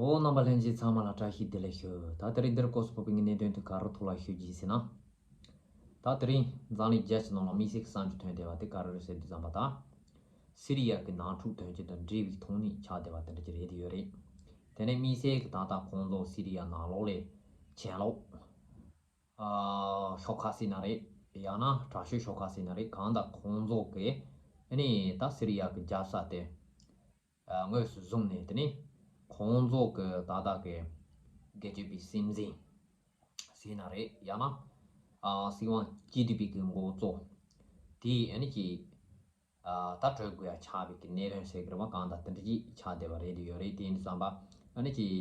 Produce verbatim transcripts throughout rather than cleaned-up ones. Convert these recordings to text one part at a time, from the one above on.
ཨོ། རྣམ་པ་ལྷན་རྒྱས་ཚང་མ་ལ་བཀྲ་ཤིས་བདེ་ལེགས་ཞུ། ད་དེ་རིང་འདིར་སྐོར་སུ་ཕོག་པའི་གནད་དོན་དེ་ག་རེ་ཐོག་ལ་ཞུ་རྒྱུ་ཡིན་ཟེར་ན། ད་དེ་རིང་འཛམ་གླིང་རྒྱ་ཆེ་ནང་ལ་དམིགས་བསལ་གྱི་བསམ་བློ་ཐོན་བསྡད་པ་དེ་ག་རེ་རེད་ཟེར་དུས་ཙམ་པ། ད་སི་རི་ཡ་གི་ནང་འཁྲུག་དོན་རྐྱེན་དང་འབྲེལ་བའི་ཐོག་ནས་ཆགས་བསྡད་པ་དེ་འདྲ་ཅིག་རེད་ཡོད་རེད། དེ་ནས་དམིགས་བསལ་གྱི་ད་ལྟ་ཁོང་ཚོ་སི་རི་ཡ་ནང་ལོགས་ལ་གྱེན་ལོག་ཤོག་ཁག་ཟེར་ན་རེད། ཡང་ན་དྲག་ཤོས་ཤོག་ཁག་ཟེར་ན་རེད། གང་ལྟར་ཁོང་ཚོ་གིས་ཨ་ནི་ད་སི་རི་ཡ་གི་རྒྱལ་ས་དེ་དངོས་སུ་བཟུང་ནས། དེ་ནས་ཁོང་ཚོ་གི་ད་ལྟ་གི་སྒེར་གཅོད་པའི་སྲིད་འཛིན་ཟེར་ན་རེད། ཡང་ན་སྲིད་དབང་སྤྱི་འཐུས་པའི་གི་འགོ་གཙོ་དེ་ཨ་ནི་ཅིག་ད་གྲོལ་དགོས་ཡ་ཆགས་པའི་གི་གནད་དོན་ཟེར་གི་རེད་པ། གང་ལྟར་དེ་འདྲ་ཅིག་ཆགས་བསྡད་པ་རེད་ཡོད་རེད། དེ་ཡིན་དུས་ཙམ་པ་ཨ་ནི་ཅིག་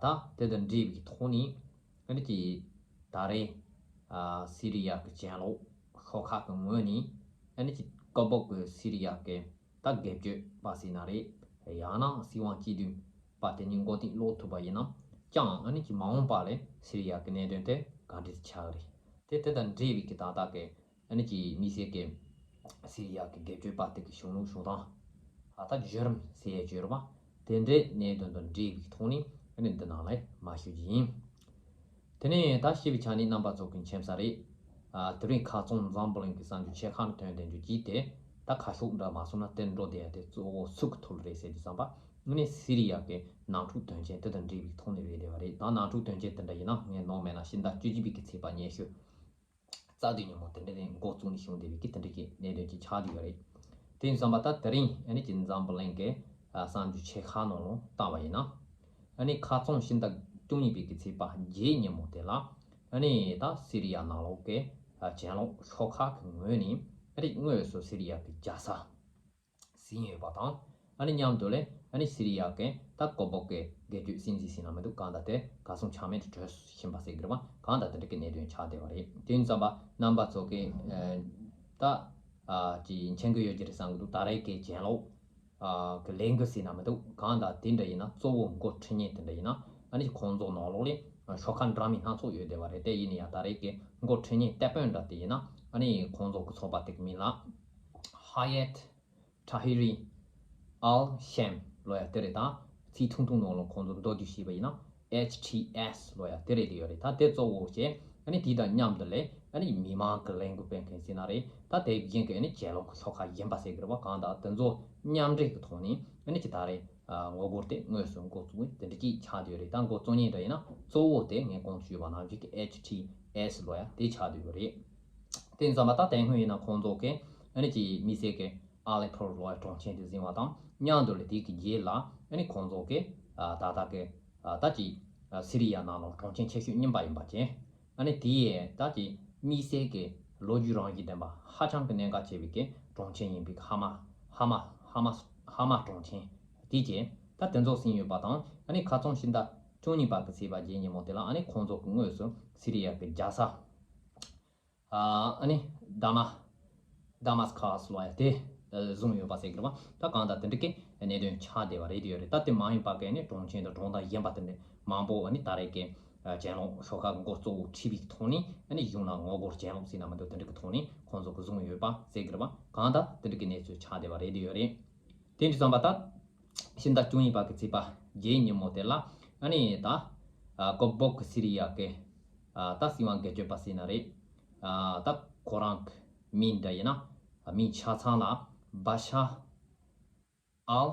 ད་དེ་དང་འབྲེལ་བའི་ཐོག་ནས་ཨ་ནི་ཅིག་ད་རེས་སི་རི་ཡ་གི་གྱེན་ལོག་ཤོག་ཁག་གི་ངོས་ནས་ཨ་ནི་ཅིག་སྐབས་བབ་གི་སི་རི་ཡ་གི་ད་སྒེར་གཅོད་པ་ཟེར་ན་རེད། ཡང་ན་སྲིད་དབང་སྤྱི་འཐུས་པ་དེ་གཉིས་མགོ་རྟིང་སློག་ཐུབ་པ་ཡིན་ན་ཅང་ཨ་ནི་ཅིག་མ་འོངས་པ་ལ་སི་རི་ཡ་གི་གནད་དོན་དེ་ག་འདྲ་ཆགས་རེད། དེ་དེ་དང་འབྲེལ་བའི་གི་ད་ལྟ་གི་ཨ་ནི་ཅིག་དམིགས་བསལ་གྱི་སི་རི་ཡ་གི་སྒེར་གཅོད་པ་དེ་གི་བྱུང་ལུགས་བྱུང་སྟངས། ཨ་ད་བརྒྱུད་རིམ་ཟེར་ཡ་བརྒྱུད་རིམ་པ་དེ་འདྲའི་གནད་དོན་དང་འབྲེལ་བའི་ཐོག་ནས་ཨ་ནི་འདི་ནང་ལ་མར་ཞུ་རྒྱུ་ཡིན། དེ་ནས་ད་ཞེས་པའི་ཆ་ནས་རྣམ་པ་ཚོ་གི་མཁྱེན་གསལ་རེད། ཨ་དེ་རིང་ཁ་རྩང་འཛམ་བུ་གླིང་གི་གསར་འགྱུར་ཆེ་ཁག་ནས་ཐོན་བསྡད་རྒྱུ་གཅིག་དེ། ད་ཁ་ཕྱོགས་འདྲ་མ་སོང་ན་དེ་འགྲོ་བསྡད་ཡ་དེ་གཙོ་བོ་སུ་གི་ཐོག་ལ་རེད་ཟེར་དུས་ཙམ་པ། ཨ་ནི་སི་རི་ཡ་གི་ནང་འཁྲུག་དོན་རྐྱེན་དེ་དང་འབྲེལ་བའི་ཐོག་ནས་རེད་བསྡད་པ་རེད། ད་ནང་འཁྲུག་དོན་རྐྱེན་དེ་འདྲ་ཡིན་ན་ངས་ནོར་མེད་ན་ཕྱི་ཟླ་བཅུ་གཅིག་པའི་གི་ཚེས་པ་ཉི་ཤུ་རྩ་བདུན་ཉིན་མོ་དེ་འདྲ་ནས་འགོ་བཙུགས་ནས་བྱུང་བསྡད་པའི་གི་དེ་འདྲ་གི་གནད་དོན་ཅིག་ཆགས་བསྡད་ཡོད་རེད། དེ་ཡིན་ཙམ་པ་ད་དེ་རིང་ཨ་ནི་ཅིག་འཛམ་བུ་གླིང་གི་ཨ་གསར་འགྱུར་ཆེ་ཁག་ནང་ལ་བལྟས་པ་ཡིན་ན། ཨ་ནི་ཁ་རྩང་ཕྱི་ཟླ་བཅུ་གཉིས་པའི་གི་ཚེས་པ་བརྒྱད་ཉིན་མོ་དེ་ལ་ཨ་ནི་ད་སི་རི་ཡ་ནང་ལོགས་གི་ཨ་གྱེན་ལོག་ཤོག་ཁག་གི་ངོས་ནས་ཨ་ནི་དངོས་སུ་སི་རི་ཡ་གི་རྒྱལ་ས་ཟིན་ཡོད་པ་དང་། ཨ་ནི་མཉམ་དུ་ལས་ཨ་ནི་སི་རི་ཡ་གི་ད་སྐབས་བབ་གི་སྒེར་གཅོད་སྲིད་འཛིན་ཟེར་ན་མི་འདུག་གང་ལྟར་དེ་གར་སོང་ཆ་མེད་དུ་གྲོལ་བཞིན་པ་ཟེར་གི་རེད་པ། གང་ལྟར་དེ་འདྲ་གི་གནད་དོན་ཆགས་བསྡད་པ་རེད། དེ་ཡིན་ཙམ་པ་རྣམ་པ་ཚོ་གི་ཨ་ད་ཨ་ཅིག་མཁྱེན་གི་ཡོད་ཀྱི་རེད་བསམ་གི་འདུག་ད་རེས་ཀྱི་གྱེན་ལོག་ཨ་གི་ལས་འགུལ་ཟེར་ན་མི་འདུག་གང་ལྟར་དེ་འདྲ་ཡིན་ན་གཙོ་བོ་འགོ་ཁྲིད་མཁན་དེ་འདྲ་ཡིན་ན་ཨ་ནི་ཁོང་ཚོ་ནང་ལོགས་ལས་ཤོག་ཁག་འདྲ་མིན་སྣ་ཚོགས་ཡོད་བསྡད་པ་རེད། དེ་ཡིན་ན་ཡང་ད་རེས་ཀྱི་འགོ་ཁྲིད་མཁན་དེད་དཔོན་འདྲ་དེ་ཡིན་ན་ཨ་ནི་ཁོང་ཚོ་གི་ཚོགས་པ་དེ་གི་མིང་ལ་ཧ་ཡད་ཏ་ཧི་རི་ཨལ་ཤམ་ལབ་ཡ་དེ་རེད། ད་ཚིག་ཐུང་ཐུང་ནང་ལ་ཁོང་ཚོ་མདོར་བསྡུས་བྱས་པ་ཡིན་ན་ཨེཆ་ཊི་ཨེས་ལབ་ཡ་དེ་རེད་ཡོད་རེད། ད་དེ་གཙོ་བོ་བྱས་ཨ་ནི་དེ་དང་མཉམ་དུ་ལས་ཨ་ནི་མི་མང་གི་ལས་འགུལ་སྤེལ་མཁན་ཟེར་ན་རེད། ད་དེ་བཞིན་གྱི་ཨ་ནི་གྱེན་ལོག་གི་ཤོག་ཁག་ཡིན་པ་ཟེར་གི་རེད་པ། གང་ལྟར་དེ་ཚོ་མཉམ་འབྲེལ་གྱི་ཐོག་ནས་ཨ་ནི་ཅིག་ད་རེས་ཨ་ངོ་རྒོལ་དེ་དངོས་སུ་འགོ་བཙུགས་དེ་འདྲ་ཅིག་ཆགས་བསྡད་ཡོད་རེད། ད་འགོ་བཙུགས་མཁན་འདྲ་ཡིན་ན་གཙོ་བོ་དེ་ངས་གོང་དུ་ཞུས་པ་ནང་བཞིན་གྱི་ཨེཆ་ཊི་ཨེས་ལབ་ཡ་དེ་ཆགས་བསྡད་ཡོད་རེད། དེ་ཙམ་པ་ད་དེ་སྔོན་ཡིན་ན་ཁོང་ཚོ་གི་ཨ་ནི་ཅིག་དམིགས་བསལ་གྱི་ཨ་ལེ་པོ་ལབ་ཡ་གྲོང་ཁྱེར་དེ་ཟིན་པ་དང་མཉམ་དུ་ལ་དེ་གི་རྗེས་ལ་ཨ་ནི་ཁོང་ཚོ་གི་ཨ་ད་ལྟ་གི་ཨ་ད་ཅིག་ཨ་སི་རི་ཡ་ནང་ལ་གྲོང་ཁྱེར་ཆེ་ཤོས་གཉིས་པ་ཡིན་པ་བྱས། ཨ་ནི་དེ་ཡི་ད་ཅིག་དམིགས་བསལ་གྱི་ལོ་རྒྱུས་རང་བཞིན་ལྡན་པ་ཧ་ཅང་གི་གནད་འགག་ཆེ་བའི་གི་གྲོང་ཁྱེར་ཡིན་པའི་ཧ་མ་ཧ་མ་ཧ་མ་ཧ་མ་གྲོང་ཁྱེར་དེ་བྱས། ད་དེ་ཚོ་ཟིན་ཡོད་པ་དང་ཨ་ནི་ཁ་རྩང་ཕྱི་ཟླ་བཅུ་གཉིས་པ་གི་ཚེས་པ་བརྒྱད་ཉིན་མོ་དེ་ལ་ཨ་ནི་ཁོང་ཚོ་གི་དངོས་སུ་སི་རི་ཡ་གི་རྒྱལ་ས་ཨ་ནི་ད་མ་ད་མ་སི་ཁ་སི་ལབ་ཡ་དེ་བཟུང་ཡོད་པ་ཟེར་གི་རེད་པ། ད་གང་ལྟར་དེ་འདྲ་གི་གནད་དོན་ཆགས་བསྡད་པ་རེད་ཡོད་རེད། ད་དེ་མ་ཡིན་པ་གི་ནི་གྲོང་ཁྱེར་དང་གྲོང་རྡལ་གཞན་པ་དེ་འདྲ་མང་པོ་ཨ་ནི་ད་རེས་ཀྱི་གྱེན་ལོག་ཤོག་ཁག་གི་འགོ་གཙོ་བོ་ཁྲིད་པའི་ཐོག་ནས་ཨ་ནི་གཞུང་ལ་ངོ་རྒོལ་གྱེན་ལོག་ཟེར་ན་མི་འདུག་དེ་འདྲ་གི་ཐོག་ནས་ཁོང་ཚོ་གི་བཟུང་ཡོད་པ་ཟེར་གི་རེད་པ། གང་ལྟར་དེ་འདྲ་གི་གནས་ཚུལ་ཆགས་བསྡད་པ་རེད་ཡོད་རེད། དེ་འདྲ་བསམ་པ་ད། ཕྱི་ཟླ་བཅུ་གཉིས་པ་གི་ཚེས་པ་བརྒྱད་ཉིན་མོ་དེ་ལ་ཨ་ནི་ད་ཨ་ཀོ་བོག་གི་སི་རི་ཡ་གི་ཨ་ད་སྲིད་དབང་སྒེར་གཅོད་པ་ཟེར་ན་རེད། ཨ་ད་ཁོ་རང་གི་མིང་འདྲ་ཡིན་ན་མིང་ཆ་ཚང་ལ་བ་ཤ་ཨལ་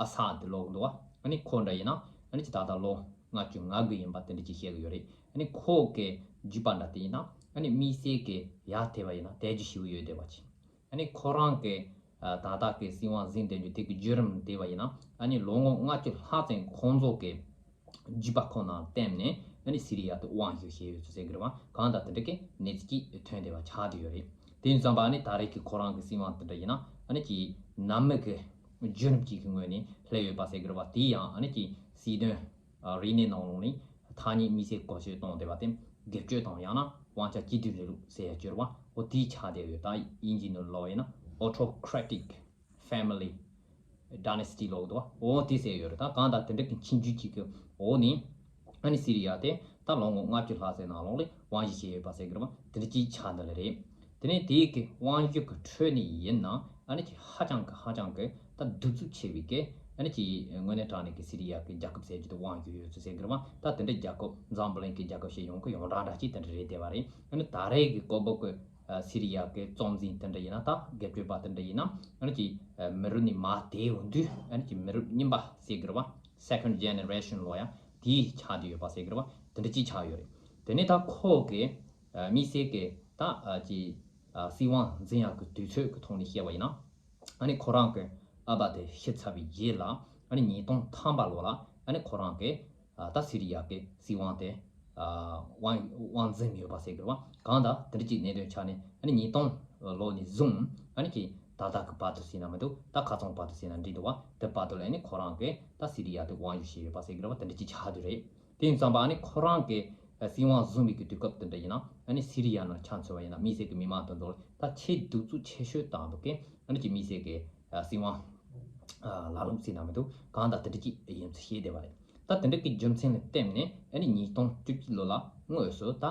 ཨ་ས་དེ་ལབ་འདུག་ཨ་ནི་ཁོ་འདྲ་ཡིན་ན་ཨ་ནི་ཅི་ད་ལྟ་ལོ་ལྔ་བཅུ་ང་དགུ་ཡིན་པ་དེ་འདྲ་ཅིག་བཤད་གི་ཡོད་རེད། ཨ་ནི་ཁོ་གི་རྒྱུད་པ་འདྲ་དེ་ཡིན་ན་ཨ་ནི་དམིགས་བསལ་གི་ཡར་དེད་པ་ཡིན་ན་དལ་རྒྱུ་ཞེ་པོ་ཡོད་བསྡད་པ་ཅིག་ཨ་ནི་ཁོ་རང་གི་ཨ་ད་ལྟ་གི་སྲིད་དབང་ཟིན་བསྡད་རྒྱུ་དེ་གི་བརྒྱུད་རིམ་བལྟས་པ་ཡིན་ན་ཨ་ནི་ལོ་ངོ་ལྔ་བཅུ་ལྷག་ཙམ་ཁོང་ཚོ་གི་རྒྱུད་པ་ཁོ་ནང་བསྟེན་ནས་ཨ་ནི་སི་རི་ཡ་དེ་དབང་བསྒྱུར་བྱས་ཡོད་ཚུལ་ཟེར་གི་རེད་པ། གང་ལྟར་དེ་འདྲ་གི་གནས་ཚུལ་ཅིག་ཐོན་བསྡད་པ་ཆགས་བསྡད་ཡོད་རེད། དེ་ཡིན་ཙམ་པ་ཨ་ནི་ད་རེས་ཀྱི་ཁོ་རང་གི་སྲིད་དབང་དེ་འདྲ་ཡིན་ན་ཨ་ནི་ཅིག་ནང་མི་གི་བརྒྱུད་རིམ་ཅིག་གི་ངོས་ནས་སླེབས་ཡོད་པ་ཟེར་གི་རེད་པ། དེ་ཡང་ཨ་ནི་ཅིག་སྲིད་དོན་རིག་གནས་ནང་ལོགས་ནས་ཐ་སྙད་དམིགས་བསལ་བཀོལ་སྤྱོད་གཏོང་བསྡད་པ་དེ་སྒེར་གཅོད་དང་ཡང་ན་དབང་ཆ་གཅིག་སྡུད་རིང་ལུགས་ཟེར་ཡ་གྱུར་པ་འོ་དེ་ཆགས་བསྡད་ཡོད། ད་དབྱིན་ཇི་ནང་ལབ་ཡིན་ན་autocratic family dynasty ལབ་འདུག་འོ་དེ་ཟེར་ཡོད་རེད། ད་གང་ལྟར་དེ་འདྲ་གི་ཁྱིམ་རྒྱུད་ཅིག་གི་འོག་ནས་ཨ་ནི་སི་རི་ཡ་དེ་ད་ལོ་ངོ་ལྔ་བཅུ་ལྷག་ཙམ་ནང་ལོགས་ལ་དབང་བཞི་བྱས་ཡོད་པ་ཟེར་གི་རེད་པ། དེ་འདྲ་ཅིག་ཆགས་འདི་ལ་རེད། དེ་ནས་དེའི་གི་དབང་སྒྱུར་གི་ཁྲོད་ནས་ཡིན་ན་ཨ་ནི་ཅིག་ཧ་ཅང་གི་ཧ་ཅང་གི་ད་གདུག་རྩུབ་ཆེ་བའི་གི་ ཨ་ནི་ཅིག་དངོས་གནས་དྲང་གནས་ཀྱི་སི་རི་ཡ་གི་རྒྱལ་ཁབ་ཟེར་རྒྱུ་དེ་དབང་བསྒྱུར་ཡོད་ཚུལ་ཟེར་གི་རེད་བ། ད་དེ་འདྲའི་རྒྱལ་ཁབ་འཛམ་བུ་གླིང་གི་རྒྱལ་ཁབ་ཞིག་ཡོང་གི་ཡོངས་གྲགས་འདྲ་ཅིག་དེ་འདྲ་རེད་བསྡད་པ་རེད། ཨ་ནི་ད་རེས་ཀྱི་སྐོར་བབ་ཀྱི་སི་རི་ཡ་གི་གཙོ་འཛིན་དེ་འདྲ་ཡིན་ན། ད་སྒེར་གཅོད་པ་དེ་འདྲ་ཡིན་ན། ཨ་ནི་ཅིག་མི་རབས་ནས་མར་དེད་ཡོང་དུས། ཨ་ནི་ཅིག་མི་རབས་རྙིང་པ་ཟེར་གི་རེད་བ། Second generation ལོ་ཡ་དེའི་ཆགས་བསྡད་ཡོད་པ་ཟེར་གི་རེད་བ། དེ་འདྲ་ཅིག་ཆགས་ཡོད་རེད། དེ་ནས་ད་ཁོ་གི་དམིགས་བསལ་གྱི་ད་ཅིག་སྲིད་དབང་འཛིན་ཡག་གི་དུས་ཚོད་ཀྱི་ཐོག་ནས་བཤད་པ་ཡིན་ན། ཨ་ནི་ཁོ་རང་གི་ཨ་ཕ་དེ་ཤི་ཚར་བའི་རྗེས་ལ། ཨ་ནི་ཉིས་སྟོང་ཐམ་པ་ལོ་ལ། ཨ་ནི་ཁོ་རང་གི་ད་སི་རི་ཡ་གི་སྲིད་དབང་དེ་དབང་དབང་འཛིན་ཡོད་པ་ཟེར་གི་རེད་བ། གང་ལྟར་དེ་འདྲ་ཅིག་གནད་དོན་ཆགས་ནས། ཨ་ནི་ཉིས་སྟོང་ལོ་ནས་བཟུང་། ཨ་ནི་ཀྱི་ད་ལྟ་གི་བར་དུ་ཟེར་ན་མི་འདུག་ད་ཁ་སང་བར་དུ་ཟེར་ན་འགྲིག་འདུག་བ། དེ་བར་དུ་ལ་ཨ་ནི་ཁོ་རང་གི་ད་སི་རི་ཡ་དེ་དབང་བསྒྱུར་བྱས་ཡོད་པ་ཟེར་གི་རེད་བ། དེ་འདྲ་ཅིག་ཆགས་བསྡད་རེད། དེ་ཡིན་ཙང་པ་ཨ་ནི་ཁོ་རང་གི་སྲིད་དབང་བཟུང་བའི་གི་དུས་སྐབས་དེ་འདྲ་ཡིན་ན། ཨ་ནི་སི་རི་ཡ་ནང་ཆ་མཚོན་པ་ཡིན་ན། དམིགས་བསལ་གི་མི་མང་དེ་ཚོ་ལ་ད་ཆེས་གདུག་རྩུབ་ཆེ་ཤོས་དང་པོ་གི་ཨ་ནི་ཀྱི་དམིགས་བསལ་གི་སྲིད་དབང་ལ་ལུགས་ཟེར་ན་མི་འདུག་གང་ལྟར་དེ་འདྲ་ཅིག་ཡིན་ཚུལ་བཤད་བསྡད་པ་རེད། ད་དེ་འདྲ་གི་རྒྱུ་མཚན་ལ་བརྟེན་ནས། ཨ་ནི་ཉིས་སྟོང་བཅུ་གཅིག་ལོ་ལ་དངོས་སུ་ད་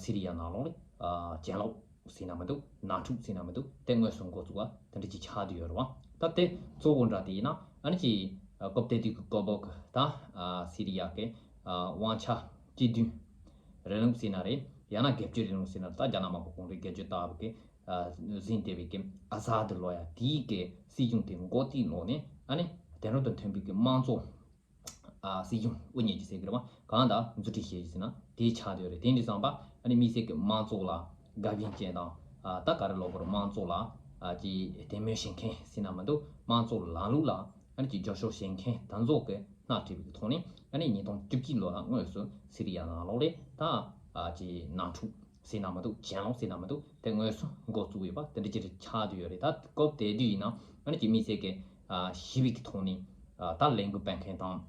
སི་རི་ཡ་ནང་ལོགས་ལ་གྱེན་ལོག་ཟེར་ན་མི་འདུག་ནང་འཁྲུག་ཟེར་ན་མི་འདུག་དེ་དངོས་སུ་འགོ་བཙུགས་པ་དེ་འདྲ་ཅིག་ཆགས་བསྡད་ཡོད་རེད་བ། ད་དེ་གཙོ་བོ་འདྲ་དེ་ཡིན་ན། ཨ་ནི་ཀྱི་སྐབས་དེ་དུས་ཀྱི་སྐོར་བབ་ཀྱི་ད་སི་རི་ཡ་གི་དབང་ཆ་སྤྱི་མཐུན་རིང་ལུགས་ཟེར་ན་རེད། ཡང་ན་སྒེར་གཅོད་རིང་ལུགས་ཟེར་ན། ད་རྒྱ་ནག་དམར་པོ་གུང་ཁྲན་སྒེར་གཅོད་ལྟ་བུ་གི་ཟིན་བསྡད་པའི་གི་ཨ་ཟ་དི་ལོ་ཡ་དེའི་གི་སྲིད་གཞུང་དེ་འགོ་བཙུགས་ལོག་ནས། ཨ་ནི་དེང་རབས་དང་མཐུན་པའི་གི་དམངས་གཙོ་ཨ་སྲིད་གཞུང་དབུ་བརྙེས་ཀྱི་ཟེར་གི་རེད་བ། གང་ལྟར་མཛུབ་ཁྲིད་བྱེད་ཀྱི་ཟེར་ན་དེ་ཆགས་བསྡད་ཡོད་རེད། དེ་འདྲ་ཙང་པ་ཨ་ནི་དམིགས་བསལ་གྱི་དམངས་གཙོ་ལ་དགའ་ཞེན་ཅན་དང་། ཨ་ད་ག་རེ་ལབ་དགོས་རེད། དམངས་གཙོ་ལ་ཨ་ཀྱི་དད་མོས་བྱེད་མཁན་ཟེར་ན་མི་འདུག་དམངས་གཙོ་ལམ་ལུགས་ལ་ཨ་ནི་ཀྱི་རྒྱབ་སྐྱོར་བྱེད་མཁན་དེ་ཚོ་གི་སྣེ་ཁྲིད་པའི་ཐོག་ནས། ཨ་ནི་ཉིས་སྟོང་བཅུ་གཅིག་ལོ་ལ་དངོས་སུ་སི་རི་ཡ་ནང་ལོགས་ལ་ད་ཨ་ཀྱི་ནང་འཁྲུག་ཟེར་ན་མི་འདུག་གྱེན་ལོག་ཟེར་ན་མི་འདུག་དེ་དངོས་སུ་འགོ་བཙུགས་ཡོད་པ་དེ་འདྲ་ཅིག་ཆགས་བསྡད་ཡོད་རེད། ད་སྐབས་དེ་དུས་ཡིན་ན། ཨ་ནི་ཀྱི་དམིགས་བསལ་གྱི་ཨ་ཞི་བའི་གི་ཐོག་ནས་ཨ་ད་ལས་འགུལ་སྤེལ་མཁན་དང་།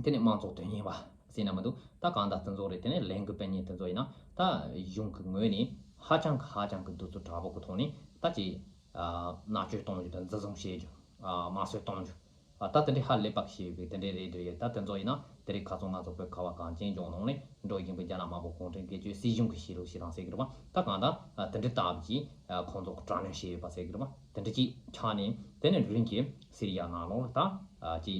དེ་ནས་དམངས་གཙོ་དོན་གཉེར་བ་ཟེར་ན་མི་འདུག་ད་གང་ལྟར་དེ་ཚོ་རེད། དེ་ནས་ལས་འགུལ་སྤེལ་མཁན་དེ་ཚོ་ཡིན་ན། ད་གཞུང་གི་ངོས་ནས་ཧ་ཅང་གི་ཧ་ཅང་གི་གདུག་རྩུབ་དྲག་པོ་གི་ཐོག་ནས་ད་ཅིག་ཨ་མནར་གཅོད་གཏོང་རྒྱུ་དང་། འཛིན་བཟུང་བྱེད་རྒྱུ། ཨ་དམར་གསོད་གཏོང་རྒྱུ། ཨ་ད་དེ་འདྲའི་ཧ་ལས་པ་ཞིག་བྱས་ཡོད་པའི་དེ་འདྲའི་རེད་འདོད་ཡོད། ད་དེ་ཚོ་ཡིན་ན་དེ་རིང་ཁ་སང་ང་ཚོ་བོད་ཁ་བ་གངས་ཅན་ལྗོངས་ནང་ནས་འགྲོ་བཞིན་པའི་རྒྱ་ནག་དམར་པོ་གུང་ཁྲན་སྒེར་གཅོད་སྲིད་གཞུང་གི་བྱེད་ལུགས་ཤིག་རང་ཟེར་གི་རེད་བ། ད་གང་ལྟར་ཨ་དེ་འདྲའི་སྟབས་ཀྱིས་ཨ་ཁོང་ཚོ་གི་དྲག་གནོན་བྱས་ཡོད་པ་ཟེར་གི་རེད་བ། དེ་འདྲ་ཅིག་ཆགས་ནས། དེ་ནས་རིམ་གྱིས་སི་རི་ཡ་ནང་ལོགས་ལ་ད་ཨ་ཅིག་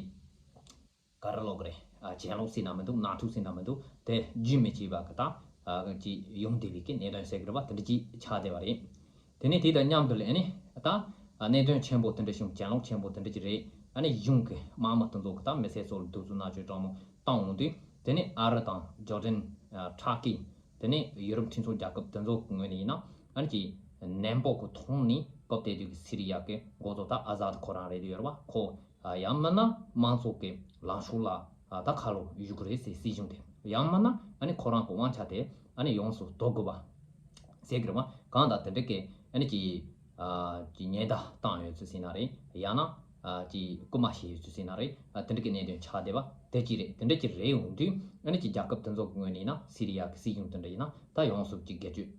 ག་རེ་ལབ་དགོས་རེད། ཨ་གྱེན་ལོག་ཟེར་ན་མི་འདུག་ནང་འཁྲུག་ཟེར་ན་མི་འདུག་དེ་རྒྱུན་མི་ཆད་པ་གི་ད་ཨ་ཅིག་ཡོང་བསྡད་པའི་གི་གནད་དོན་ཟེར་གི་རེད་བ། དེ་འདྲ་ཅིག་ཆགས་བསྡད་པ་རེད། དེ་ནས་དེ་དང་མཉམ་དུ་ལ་ཨ་ནི་ད་ཨ་གནད་དོན་ཆེན་པོ་དེ་འདྲ་བྱུང་། གྱེན་ལོག་ཆེན་པོ་དེ་འདྲ་ཅིག་རེད། ཨ་ནི་གཞུང་གི་དམག་མི་དེ་ཚོ་གི་ད་མི་སེར་ཚོ་ལ་གདུག་རྩུབ་མནར་གཅོད་དྲག་མོ་བཏང་འོང་དུས། དེ་ནས་ཨ་རི་དང་ཇོར་ཌན། ཨ་ཊར་ཀི། དེ་ནས་ཡུ་རོབ་མཐུན་ཚོགས་རྒྱལ་ཁབ་དེ་ཚོ་གི་ངོས་ནས་ཡིན་ན། ཨ་ནི་ཀྱི་ནན་པོ་གི་ཐོག་ནས་སྐབས་དེ་དུས་ཀྱི་སི་རི་ཡ་གི་འགོ་གཙོ་ད་ཨ་ཟ་དི་ཁོ་རང་རེད་ཡོད་རེད་བ། ཁོ་ཨ་ཡང་མིན་ན་དམངས་གཙོ་གི་ལངས་ཕྱོགས་ལ་ཨ་ད་ཁ་ལོ་གཞུ་གི་རེད་ཟེར། སྲིད་གཞུང་དེ་ཡང་མིན་ན་ཨ་ནི་ཁོ་རང་གི་དབང་ཆ་དེ་ཨ་ནི་ཡོངས་སུ་དོར་དགོས་པ་ཟེར་གི་རེད་བ། གང་ལྟར་དེ་འདྲ་གི་ཨ་ནི་ཀྱི་ཨ་ཀྱི་ཉེན་བརྡ་བཏང་ཡོད་ཚུལ་ཟེར་ན་རེད། ཡང་ན་ཨ་ཀྱི་སྐུལ་མ་བྱས་ཡོད་ཚུལ་ཟེར་ན་རེད། ཨ་དེ་འདྲ་གི་གནད་དོན་ཆགས་བསྡད་པ་དེ་ཅི་རེད། དེ་འདྲ་ཅིག་རེད་འོང་དུས། ཨ་ནི་ཀྱི་རྒྱལ་ཁབ་དེ་ཚོ་གི་ངོས་ནས་ཡིན་ན། སི་རི་ཡ་གི་སྲིད་གཞུང་དེ་འདྲ་ཡིན་ན་ད་ཡོངས་སུ་ཀྱི་སྒེར་གཅོད་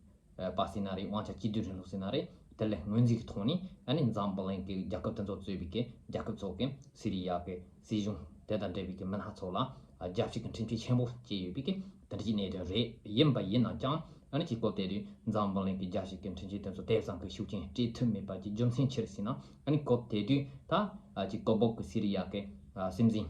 པ་ཟེར་ན་རེད། དབང་ཆ་གཅིག་སྡུད་རིང་ལུགས་ཟེར་ན་རེད། དེ་ལས་ངོས་འཛིན་གྱི་ཐོག་ནས་ཨ་ནི་འཛམ་བུ་གླིང་གི་རྒྱལ་ཁབ་དེ་ཚོ་གཙོས་པའི་གི་རྒྱལ་ཁབ་ཚོ་གི་སི་རི་ཡ་གི་སྲིད་གཞུང་དེ་དང་འབྲེལ་བའི་གི་མི་སྣ་ཚོ་ལ་ཨ་རྒྱལ་སྤྱི་གི་འཕྲིན་ཕྲན་ཆེན་པོ་བཅས་ཡོད་པའི་གི་དེ་འདྲ་གི་གནད་དོན་རེད། ཡིན་པ་ཡིན་ན་ཀྱང་། ཨ་ནི་ཀྱི་སྐབས་དེ་དུས་འཛམ་བུ་གླིང་གི་རྒྱལ་སྤྱི་གི་འཕྲིན་ཕྲན་དེ་ཚོ་དེ་ཙམ་གྱི་ཤུགས་རྐྱེན་སྤྲད་ཐུབ་མེད་པ་གི་རྒྱུ་མཚན་ཅི་རེད་ཟེར་ན། ཨ་ནི་སྐབས་དེ་དུས་ད་ཨ་ཅིག་སྐུ་སྦུག་གི་སི་རི་ཡ་གི་ཨ་སྲིད་འཛིན།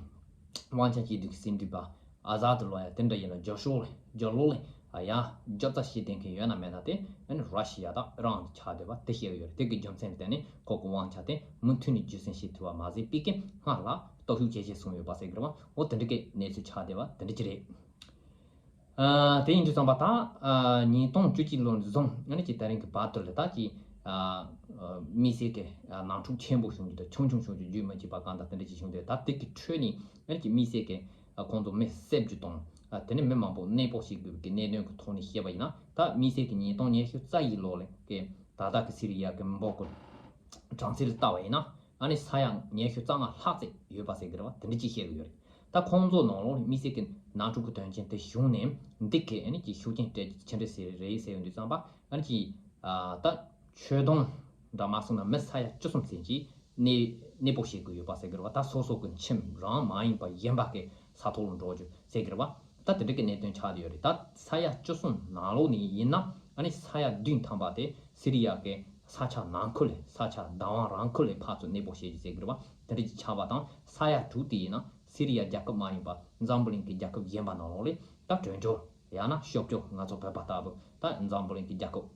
དབང་ཆ་གཅིག་སྡུད་ཀྱི་སྲིད་འཛིན་པ་ཨ་ཟ་དི་ལོ་ཡ་དེ་འདྲ་ཡིན་ན། རྒྱབ་ཕྱོགས་ལ་རྒྱབ་ལོགས་ལ་ཨ་ཡ་རྒྱབ་རྩ་བྱེད་བསྡད་མཁན་ཡོད་ན་མེད་ན་དེ། ཨ་ནི་ར་ཤི་ཡ་དང་ཨི་རན་དེ་ཆགས་བསྡད་པ་དེ་བཤད་ཀྱི་ཡོད་རེད། དེ་གི་རྒྱུ་མཚན་ལ་བརྟེན་ནས་ཁོ་གི་དབང་ཆ་དེ་མུ་མཐུད་ནས་རྒྱུན་སྲིང་བྱེད་ཐུབ་པ་མ་ཟད། པེ་ཀིན་སྔར་ལ་སྟོབས་ཤུགས་ཇེ་ཆེ་སོང་ཡོད་པ་ཟེར་གི་རེད་བ། འོ་དེ་འདྲ་གི་གནས་ཚུལ་ཆགས་བསྡད་པ་དེ་འདྲ་ཅིག་རེད། ཨ་དེ་ཡིན་དུས་ཙམ་པ་ད་ཨ་ཉིས་སྟོང་བཅུ་གཅིག་ལོ་ནས་བཟུང་། ཨ་ནི་ཀྱི་དེ་རིང་གི་བར་དུ་ལ་ད་ཀྱི་ཨ་ཨ་དམིགས་བསལ་གྱི་ཨ་ནང་འཁྲུག་ཆེན་པོ་བྱུང་རྒྱུ་དང་། ཆུང་ཆུང་བྱུང་རྒྱུ། རྒྱུན་མི་ཆད་པ་གང་དང་དེ་འདྲ་ཅིག་བྱུང་དུས། ད་དེ་གི་ཁྲོད་ནས་ཨ་ནི་ཀྱི་དམིགས་བསལ་གྱི་ཨ་ཁོང་ཚོ་མི་བསད་རྒྱུ་དང་། ཨ་དེ་ནས་མི་མང་པོ་གནས་སྤོ་བྱེད་དགོས་ཀྱི་གནད་དོན་གྱི་ཐོག་ནས་བཤད་པ་ཡིན་ན། ད་དམིགས་བསལ་གྱི་ཉིས་སྟོང་ཉི་ཤུ་རྩ་བཞི་ལོ་ལ་གི་ད་ལྟ་གི་སི་རི་ཡ་གི་མི་འབོར་གྱི་གྲངས་ཚད་ལ་བལྟ་བ་ཡིན་ན། ཨ་ནི་ས་ཡ་ཉི་ཤུ་རྩ་ལྔ་ལྷག་ཙམ་ཡོད་པ་ཟེར་གི་རེད་བ། དེ་འདྲ་ཅིག་བཤད་གི་ཡོད་རེད། ད་ཁོང་ཚོ་ནང་ལོགས་ལ་དམིགས་བསལ་གྱི་ནང་འཁྲུག་གི་དོན་རྐྱེན་དེ་བྱུང་ནས་འདི་གས་ཨ་ནི་ཀྱི་ཤུགས་རྐྱེན་སྤྲད་རྒྱུ་ཆི་འདྲ་ཟེར་རེད་ཟེར་ཡོང་དུས་ཙམ་པ། ཨ་ནི་ཀྱི་ཨ་ད་ཆོས་དུང་འདྲ་མ་སོང་ན་མི་ས་ཡ་བཅུ་གསུམ་ཙམ་ཅིག་གནས་གནས་སྤོ་བྱེད་དགོས་ཡོད་པ་ཟེར་གི་རེད་བ། ད་སོ་སོ་གི་ཁྱིམ་རང་མ་ཡིན་པ་གཞན་པ་གི་ས་ཐོག་ལ་འགྲོ་རྒྱུ་ཟེར་གི་རེད་བ། ད་དེ་འདྲ་གི་གནད་དོན་ཆགས་བསྡད་ཡོད་རེད། ད་ས་ཡ་བཅུ་གསུམ་ནང་ལོགས་ནས་ཡིན་ན། ཨ་ནི་ས་ཡ་བདུན་ཐམ་པ་དེ་སི་རི་ཡ་གི་ ས་ཆ་ནང་ཁུལ་ལས་ས་ཆ་བདག་དབང་རང་ཁུལ་ལས་ཕར་ཚུར་གནས་སྤོ་བྱེད་རྒྱུ་ཟེར་གི་རེད་བ། དེ་འདྲ་ཅིག་ཆགས་པ་དང་། ས་ཡ་དྲུག་དེ་ཡིན་ན་སི་རི་ཡ་རྒྱལ་ཁབ་མ་ཡིན་པ་འཛམ་བུ་གླིང་གི་རྒྱལ་ཁབ་གཞན་པ་ནང་ལོགས་ལས་ད་གྲོན་ཆོག་ཡང་ན་ཤོབ་ཆོག་ང་ཚོ་བོད་པ་ལྟ་བུ་ད་འཛམ་བུ་གླིང་གི་རྒྱལ་ཁབ་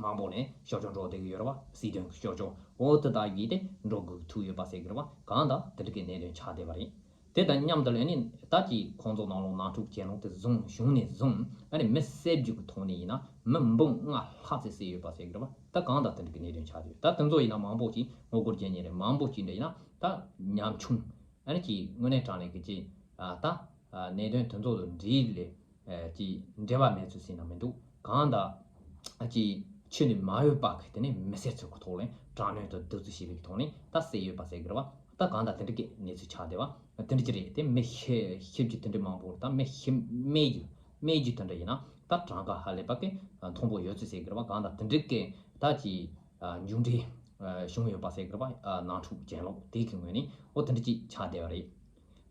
མང་པོ་ནས་ཤོབ་ཆོག་འགྲོ་བསྡད་ཀྱི་ཡོད་རེད་བ། སྲིད་དོན་གྱི་ཤོབ་ཆོག་འོ་དེ་དག་བརྒྱུད་དེ་འགྲོ་དགོས་ཐུག་ཡོད་པ་ཟེར་གི་རེད་བ། གང་ལྟར་དེ་འདྲ་གི་གནད་དོན་ཆགས་བསྡད་པ་རེད། དེ་དང་མཉམ་དུ་ལ་ནི་ད་ཀྱི་ཁོང་ཚོ་ནང་ལོགས་ནང་འཁྲུག་གྱེན་ལོག་དེ་བཟུང་བྱུང་ནས་བཟུང་ཨ་ནི་མི་བསད་རྒྱུ་གི་ཐོག་ནས་ཡིན་ན་མི་འབུམ་ལྔ་ལྷག་ཙམ་བསད་ཡོད་པ་ཟེར་གི་རེད་བ། ད་གང་ལྟར་དེ་འདྲ་གི་གནད་དོན་ཆགས་ཡོད། ད་དེ་ཚོ་ཡིན་ན་མང་པོ་ཅིག་ངོ་རྒོལ་བྱེད་མཁན་རེད། མང་པོ་ཅིག་འདྲ་ཡིན་ན་ད་ཉམ་ཆུང་ཨ་ནི་ཀྱི་དངོས་གནས་དྲང་གནས་ཀྱི་ཅིག་ད་གནད་དོན་དེ་ཚོ་ལ་འདྲིས་ལས་ཀྱི་འབྲེལ་བ་མེད་ཚུལ་ཟེར་ན་མི་འདུག་གང་ལྟར་ཀྱི་ཆོས་ནི་མ་འོས་པ་གི་དེ་ནས་མི་སེར་ཚོ་གི་ཐོག་ལས་དྲག་གནོན་དང་གདུག་རྩུབ་བྱས་པའི་ཐོག་ནས་ད་བསད་ཡོད་པ་ཟེར་གི་རེད་བ། ད་གང་ལྟར་དེ་འདྲ་གི་གནས་ཚུལ་ཆགས་བསྡད་བ་དེ་འདྲ་ཅིག་རེད། དེ་མི་ཤི་ཤི་རྒྱུ་དེ་འདྲ་མང་པོ་ད་མི་ཤི་རྨས་རྒྱུ་རྨས་རྒྱུ་དེ་འདྲ་ཡིན་ན་ད་གྲངས་ཀ་ཧ་ལས་པ་གི་མཐོན་པོ་ཡོད་ཚུལ་ཟེར་གི་རེད་བ། གང་ལྟར་དེ་འདྲ་གི་ད་ཀྱི་མཇུག་འབྲས་བྱུང་ཡོད་པ་ཟེར་གི་རེད་བ། ནང་འཁྲུག་གྱེན་ལོག་དེ་གི་ངོས་ནས་འོ་དེ་འདྲ་ཅིག་ཆགས་བསྡད་བ་རེད།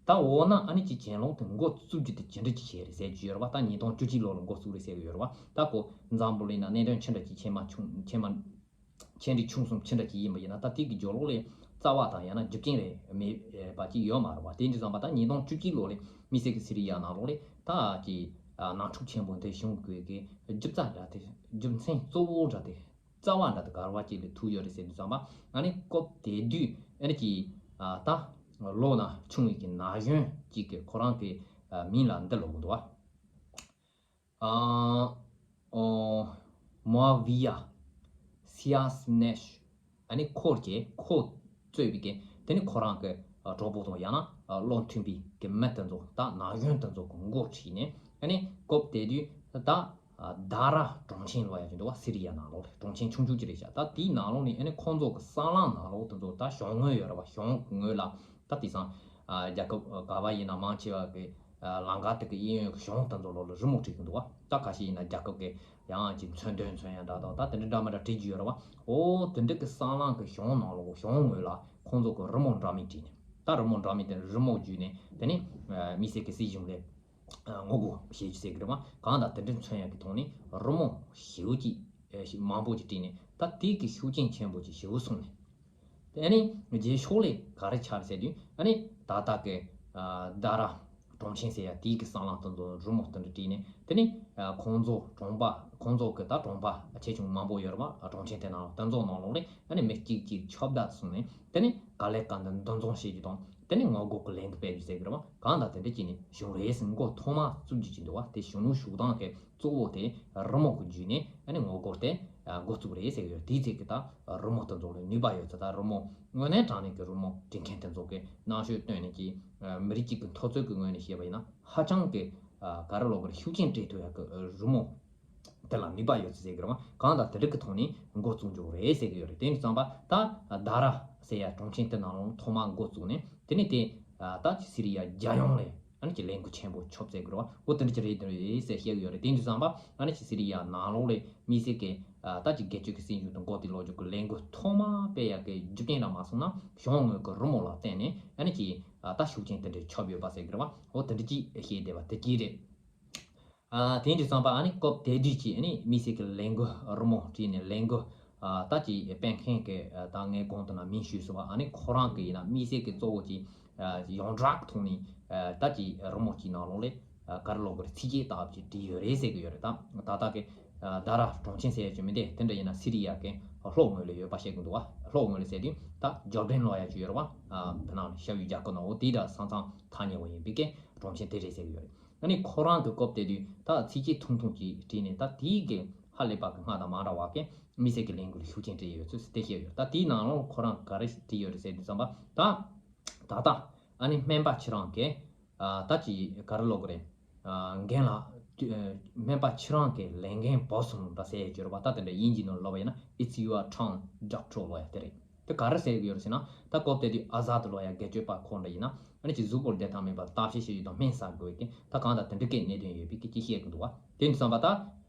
ད་འོ་ན་ཨ་ནི་ཅིག་གྱེན་ལོག་དེ་འགོ་བཙུགས་རྒྱུ་དེ་ཇི་འདྲ་ཅིག་བྱས་རེད་ཟེར་རྒྱུ་ཡོད་རེད་བ། ད་ཉིས་སྟོང་བཅུ་གཅིག་ལོ་ལ་འགོ་བཙུགས་རེད་ཟེར་གི་ཡོད་རེད་བ། ད་ཁོ་འཛམ་བུ་གླིང་ན་གནད་དོན་ཆེ་འདྲ་ཅིག་ཆེ་མ་ཆུང་ཆེ་མ་ཆེ་འབྲིང་ཆུང་གསུམ་ཆེ་འདྲ་ཅིག་ཡིན་པ་ཡིན་ན་ད་དེ་གི་སྦྱོར་ཀློག་ལས་རྩ་བ་དང་ཡང་ན་རྒྱུ་རྐྱེན་རེད་མེད་པ་ཅིག་ཡོད་མ་རེད་བ། དེ་འདྲ་བསམ་པ་ད་ཉིས་སྟོང་བཅུ་གཅིག་ལོ་ལས་དམིགས་བསལ་གི་སི་རི་ཡ་ནང་ལོགས་ལས་ད་ཀྱི་ནང་འཁྲུག་ཆེན་པོ་འདི་བྱུང་དགོས་གི་རྒྱུ་རྩ་འདྲ་དེ་རྒྱུ་མཚན་གཙོ་བོ་འདྲ་དེ། རྩ་བ་འདྲ་དེ་ག་རེ་བ་ཅིག་ལ་ཐུག་ཡོད་རེད་ཟེར་དུས་ཙམ་པ་ཨ་ནི་སྐབས་དེ་དུས་ཨ་ནི་ཀྱི་ད་ལོ་ན་ཆུང་བའི་གི་ན་གཞོན་ཅིག་གི་ཁོ་རང་གི་མིང་ལ་འདི་ལབ་གི་འདུག་བ། ཨ་ཨོ་མོ་བི་ཡ་སི་ཡ་སི་ནེ་ཤི། ཨ་ནི་ཁོ་ཀྱི་ཁོ་གཙོས་པའི་གི་དེ་ནི་ཁོ་རང་གི་གྲོགས་པོ་དང་ཡང་ན་བློ་མཐུན་པའི་གི་མི་དེ་ཚོ་ད་ན་གཞོན་དེ་ཚོ་གི་མགོ་ཁྲིད་ནས་ཨ་ནི་སྐབས་དེ་དུས་ད་དཱ་ར་གྲོང་ཆེན་ལབ་ཡ་ཅིག་འདུག་བ། སི་རི་ཡ་ནང་ལོགས་རེད། གྲོང་ཆེན་ཆུང་ཆུང་ཅིག་རེད་ཤག་ད་དེའི་ནང་ལོགས་ནས་ཨ་ནི་ཁོང་ཚོ་གི་སྲང་ལམ་ནང་ལོགས་དེ་ཚོ་ད་གཞུང་ངོས་ཡོད་རེད་བ། གཞུང་གི་ངོས་ལ་ད་དེང་སང་རྒྱལ་ཁབ་ག་བ་ཡིན་ན་མང་ཆེ་བ་གི་ལམ་ཁ་དེ་གི་གཡས་གཡོན་གི་གཞུང་དེ་ཚོ་ལོགས་ལ་རི་མོ་བྲིས་གི་འདུག་བ། ད་ཁ་ཤས་ཡིན་ན་རྒྱལ་ཁབ་གི་ཡང་ཅིག་མཚོན་དོན་མཚོན་ཡ་འདྲ་དང་ད་དེ་འདྲ་འདྲ་མི་འདྲ་བྲིས་རྒྱུ་ཡོད་རེད་བ། འོ་དེ་འདྲ་གི་སྲང་ལམ་གི་གཞུང་ནང་ལོགས་གཞུང་ངོས་ལ་ཁོང་ཚོ་གི་རི་མོ་འདྲ་མིན་བྲིས་ནས་ད་རི་མོ་འདྲ་མིན་དེ་རི་མོ་བརྒྱུད་ནས་དེ་ནས་དམིགས་བསལ་གི་སྲིད་གཞུང་ལས་ངོ་རྒོལ་བྱེད་རྒྱུ་ཟེར་གི་རེད་བ། གང་ལྟར་དེ་འདྲ་མཚོན་ཡག་གི་ཐོག་ནས་རི་མོ་ཞེ་པོ་ཅིག་ཨེ་ཞིག་མང་པོ་ཅིག་བྲིས་ནས་ད་དེ་གི་ཤུགས་རྐྱེན་ཆེན་པོ་ཅིག་ཞེ་པོ་སོང་ནས། དེ་ནས་རྗེས་ཕྱོགས་ལས་ག་རེ་ཆགས་ཟེར་དུས་ཨ་ནི་ད་ལྟ་གི་ཨ་དཱ་ར་གྲོང་ཆེན་ཟེར་ཡ་དེའི་གི་སྲང་ལམ་དེ་ཚོ་རི་མོ་དེ་འདྲ་བྲིས་ནས་དེ་ནས་ཨ་ཁོང་ཚོ་གྲོང་པ་ཁོང་ཚོ་གི་ད་གྲོང་པ་ཆེ་ཆུང་མང་པོ་ཡོད་རེད་བ། གྲོང་ཆེན་དེ་ནང་དེ་ཚོ་ནང་ལོགས་ནས་ཨ་ནི་མི་གཅིག་གཅིག་ཆོབ་བསྡད་སོང་ནས་དེ་ནས་ག་ལེ་ག་འདི་འདུ་འཛོམས་བྱེད་རྒྱུ་དང་དེ་ནས་ངོ་རྒོལ་གི་ལས་འགུལ་སྤེལ་རྒྱུ་ཟེར་གི་རེད་བ། གང་ལྟར་དེ་འདྲ་བྱས་ནས་བྱུང་རེད་ཟེར། འགོ་ཐོག་མ་བཙུགས་རྒྱུ་ཅིག་འདུག་བ། དེ་གཞོན་ནུ་ཞུགས་སྟངས་གི་གཙོ་བོ་དེ་རི་མོ་གི་བརྒྱུད་ནས་ཨ་ནི་ངོ་རྒོལ་དེ་འགོ་བཙུགས་རེད་ཟེར་གི་ཡོད། དེའི་ཚིག་གི་ད་རི་མོ་དེ་ཚོ་ལ་ནུས་པ་ཡོད་ཚད། ད་རི་མོ་དངོས་གནས་དྲང་གནས་ཀྱི་རི་མོ་འབྲི་མཁན་དེ་ཚོ་གི་རྣམ་དཔྱོད་བཏོན་ནས་ཀྱི་མི་རིགས་གཅིག་གི་འཐབ་རྩོད་ཀྱི་ངོས་ནས་བཤད་པ་ཡིན་ན་ཧ་ཅང་གི་ག་རེ་ལབ་དགོས་རེད། ཤུགས་རྐྱེན་སྤྲད་ཐུབ་ཡག་གི་རི་མོ་དེ་ལ་ནུས་པ་ཡོད་ཚུལ་ཟེར་གི་རེད་བ། གང་ལྟར་དེ་འདྲ་གི་ཐོག་ནས་འགོ་བཙུགས་འཇོག་རེད་ཟེར་གི་ཡོད་རེད། དེ་འདྲ་བསམ་པ་ད་དཱ་ར་ཟེར་ཡ་གྲོང་ཆེན་དེ་ནང་ལོགས་ཐོག་མ་འགོ་བཙུགས་ནས་དེ་ནས་དེ་ད་ཅི་སི་རི་ཡ་རྒྱལ་ཡོངས་ལས་ཨ་ནི་ཅི་ལས་འགུལ་ཆེན་པོ་ཆོབ་ཟེར་གི་རེད་བ། འོ་དེ་འདྲ་ཅི་རེད་དེ་རེད་ཟེར་བཤད་གི་ཡོད་རེད། དེ་འདྲ་བསམ་པ་ཨ་ནི་ཅི་སི་རི་ཡ་ནང་ལོགས་ལས་དམིགས་བསལ་གི་ད་ཅི་སྒེར་གཅོད་ཀྱི་སྲིད་གཞུང་དང་འགོ་དེ་ལོག་རྒྱུ་གི་ལས་འགུལ་ཐོག་མ་སྤེལ་ཡག་གི་རྒྱུ་རྐྱེན་རང་མ་སོང་ན་གཞུང་ངོས་ཀྱི་རི་མོ་ལ་བརྟེན་ནས་ཨ་ནི་ཅི་ད་ཤུགས་རྐྱེན་དེ་འདྲ་ཆོབ་ཡོད་པ་ཟེར་གི་རེད་བ། འོ་དེ་འདྲ་ཅི་བཤད་བསྡད་པ་དེ་ཅི་རེད། ཨ་དེ་འདྲ་བསམ་པ་ཨ་ནི་སྐབས་དེ་དུས་ཀྱི་ཨ་ནི་དམིགས་བསལ་གྱི་ལས་འགུལ་རི་མོ་བྲིས་ནས་ལས་འགུལ་ཨ་ད་ཀྱི་སྤེལ་མཁན་གྱི་ཨ་ད་ངས་གོང་དུ་ན་མིང་ཞུས་སོང་བ། ཨ་ནི་ཁོ་རང་གི་ཡིན་ན་དམིགས་བསལ་གྱི་གཙོ་བོ་ཀྱི་ཨ་ཡོངས་གྲགས་ཐོག་ནས་ཨ་ད་ཀྱི་རི་མོ་གཅིག་ནང་ལོགས་ལས་ཨ་ག་རེ་ལབ་དགོས་རེད། ཚིགས་བཅད་ལྟ་བུ་ཅིག་བྲིས་ཡོད་རེད་ཟེར་གི་ཡོད་རེད། ད་ད་ལྟ་གི་ཨ་དཱ་ར་གྲོང་ཆེན་ཟེར་ཡ་ཅིག་མི་འདུག་དེ་འདྲ་ཡིན་ན་སི་རི་ཡ་གི་ལྷོ་ངོས་ལ་ཡོད་པ་བཤད་གི་འདུག་བ། ལྷོ་ངོས་ལ་ཟེར་དུས་ད་ཇོར་ཌན་ལབ་ཡ་ཅིག་ཡོད་རེད་བ། ཨ་བོད་ནང་ལ་ཤར་ཡུལ་རྒྱ་ཁབ་ནང་འོ་དེ་འདྲ་ས་མཚམས་ཐག་ཉེ་བོ་ཡིན་པའི་གི་གྲོང་ཆེན་དེ་རེད་ཟེར་གི་ཡོད་རེད། ཨ་ནི་ཁོ་རང་གི་སྐབས་དེ་དུས་ད་ཚིགས་བཅད་ཐུང་ཐུང་ཅིག་བྲིས་ནས་ད་དེའི་གི་ཧ་ལས་པ་གི་སྔ་དང་མ་འདྲ་བ་གི་དམིགས་བསལ་གི་ལས་འགུལ་ཤུགས་ཆེན་སྤྲད་ཡོད་ཚུལ་དེ་བཤད་ཡོད། ད་དེའི་ནང་ལོགས་ཁོ་རང་ག་རེ་བྲིས་ཡོད་རེད་ཟེར་དུས་ཙམ་པ་ད་ད་ལྟ་ཨ་ནི་སྨན་པ་ཁྱེད་རང་གི་ཨ་ད་ཅི་ག་རེ་ལབ་དགོས་རེད། ཨ་འགན་ལ་ཨ་སྨན་པ་ཁྱེད་རང་གི་ལས་འགན་བབས་སོང་ད་ཟེར་ཡོད་རེད་པ། ད་དེ་འདྲ་དབྱིན་ཇིའི་ནང་ལབ་པ་ཡིན་ན་It's your turn, doctor ལབ་ཡ་དེ་རེད། དེ་ག་རེ་ཟེར་གི་ཡོད་རེད་ཟེར་ན། ད་སྐབས་དེ་དུས་ཨ་ཟ་དུ་ལོ་ཡ་སྒེར་གཅོད་པ་ཁོ་འདྲ་ཡིན་ན་ཨ་ནི་ཅི་གཟུགས་པོར་བདེ་ཐང་མེད་པར་བརྟག་དཔྱད་བྱེད་རྒྱུ་དང་སྨན་ཟ་དགོས་ཀྱི་ད་གང་ལྟར་དེ་འདྲ་གི་གནད་དོན་ཡོད་པའི་གི་ཅི་བཤད་གི་འདུག་བ། དེ་འདྲ་བསམ་པ་ད་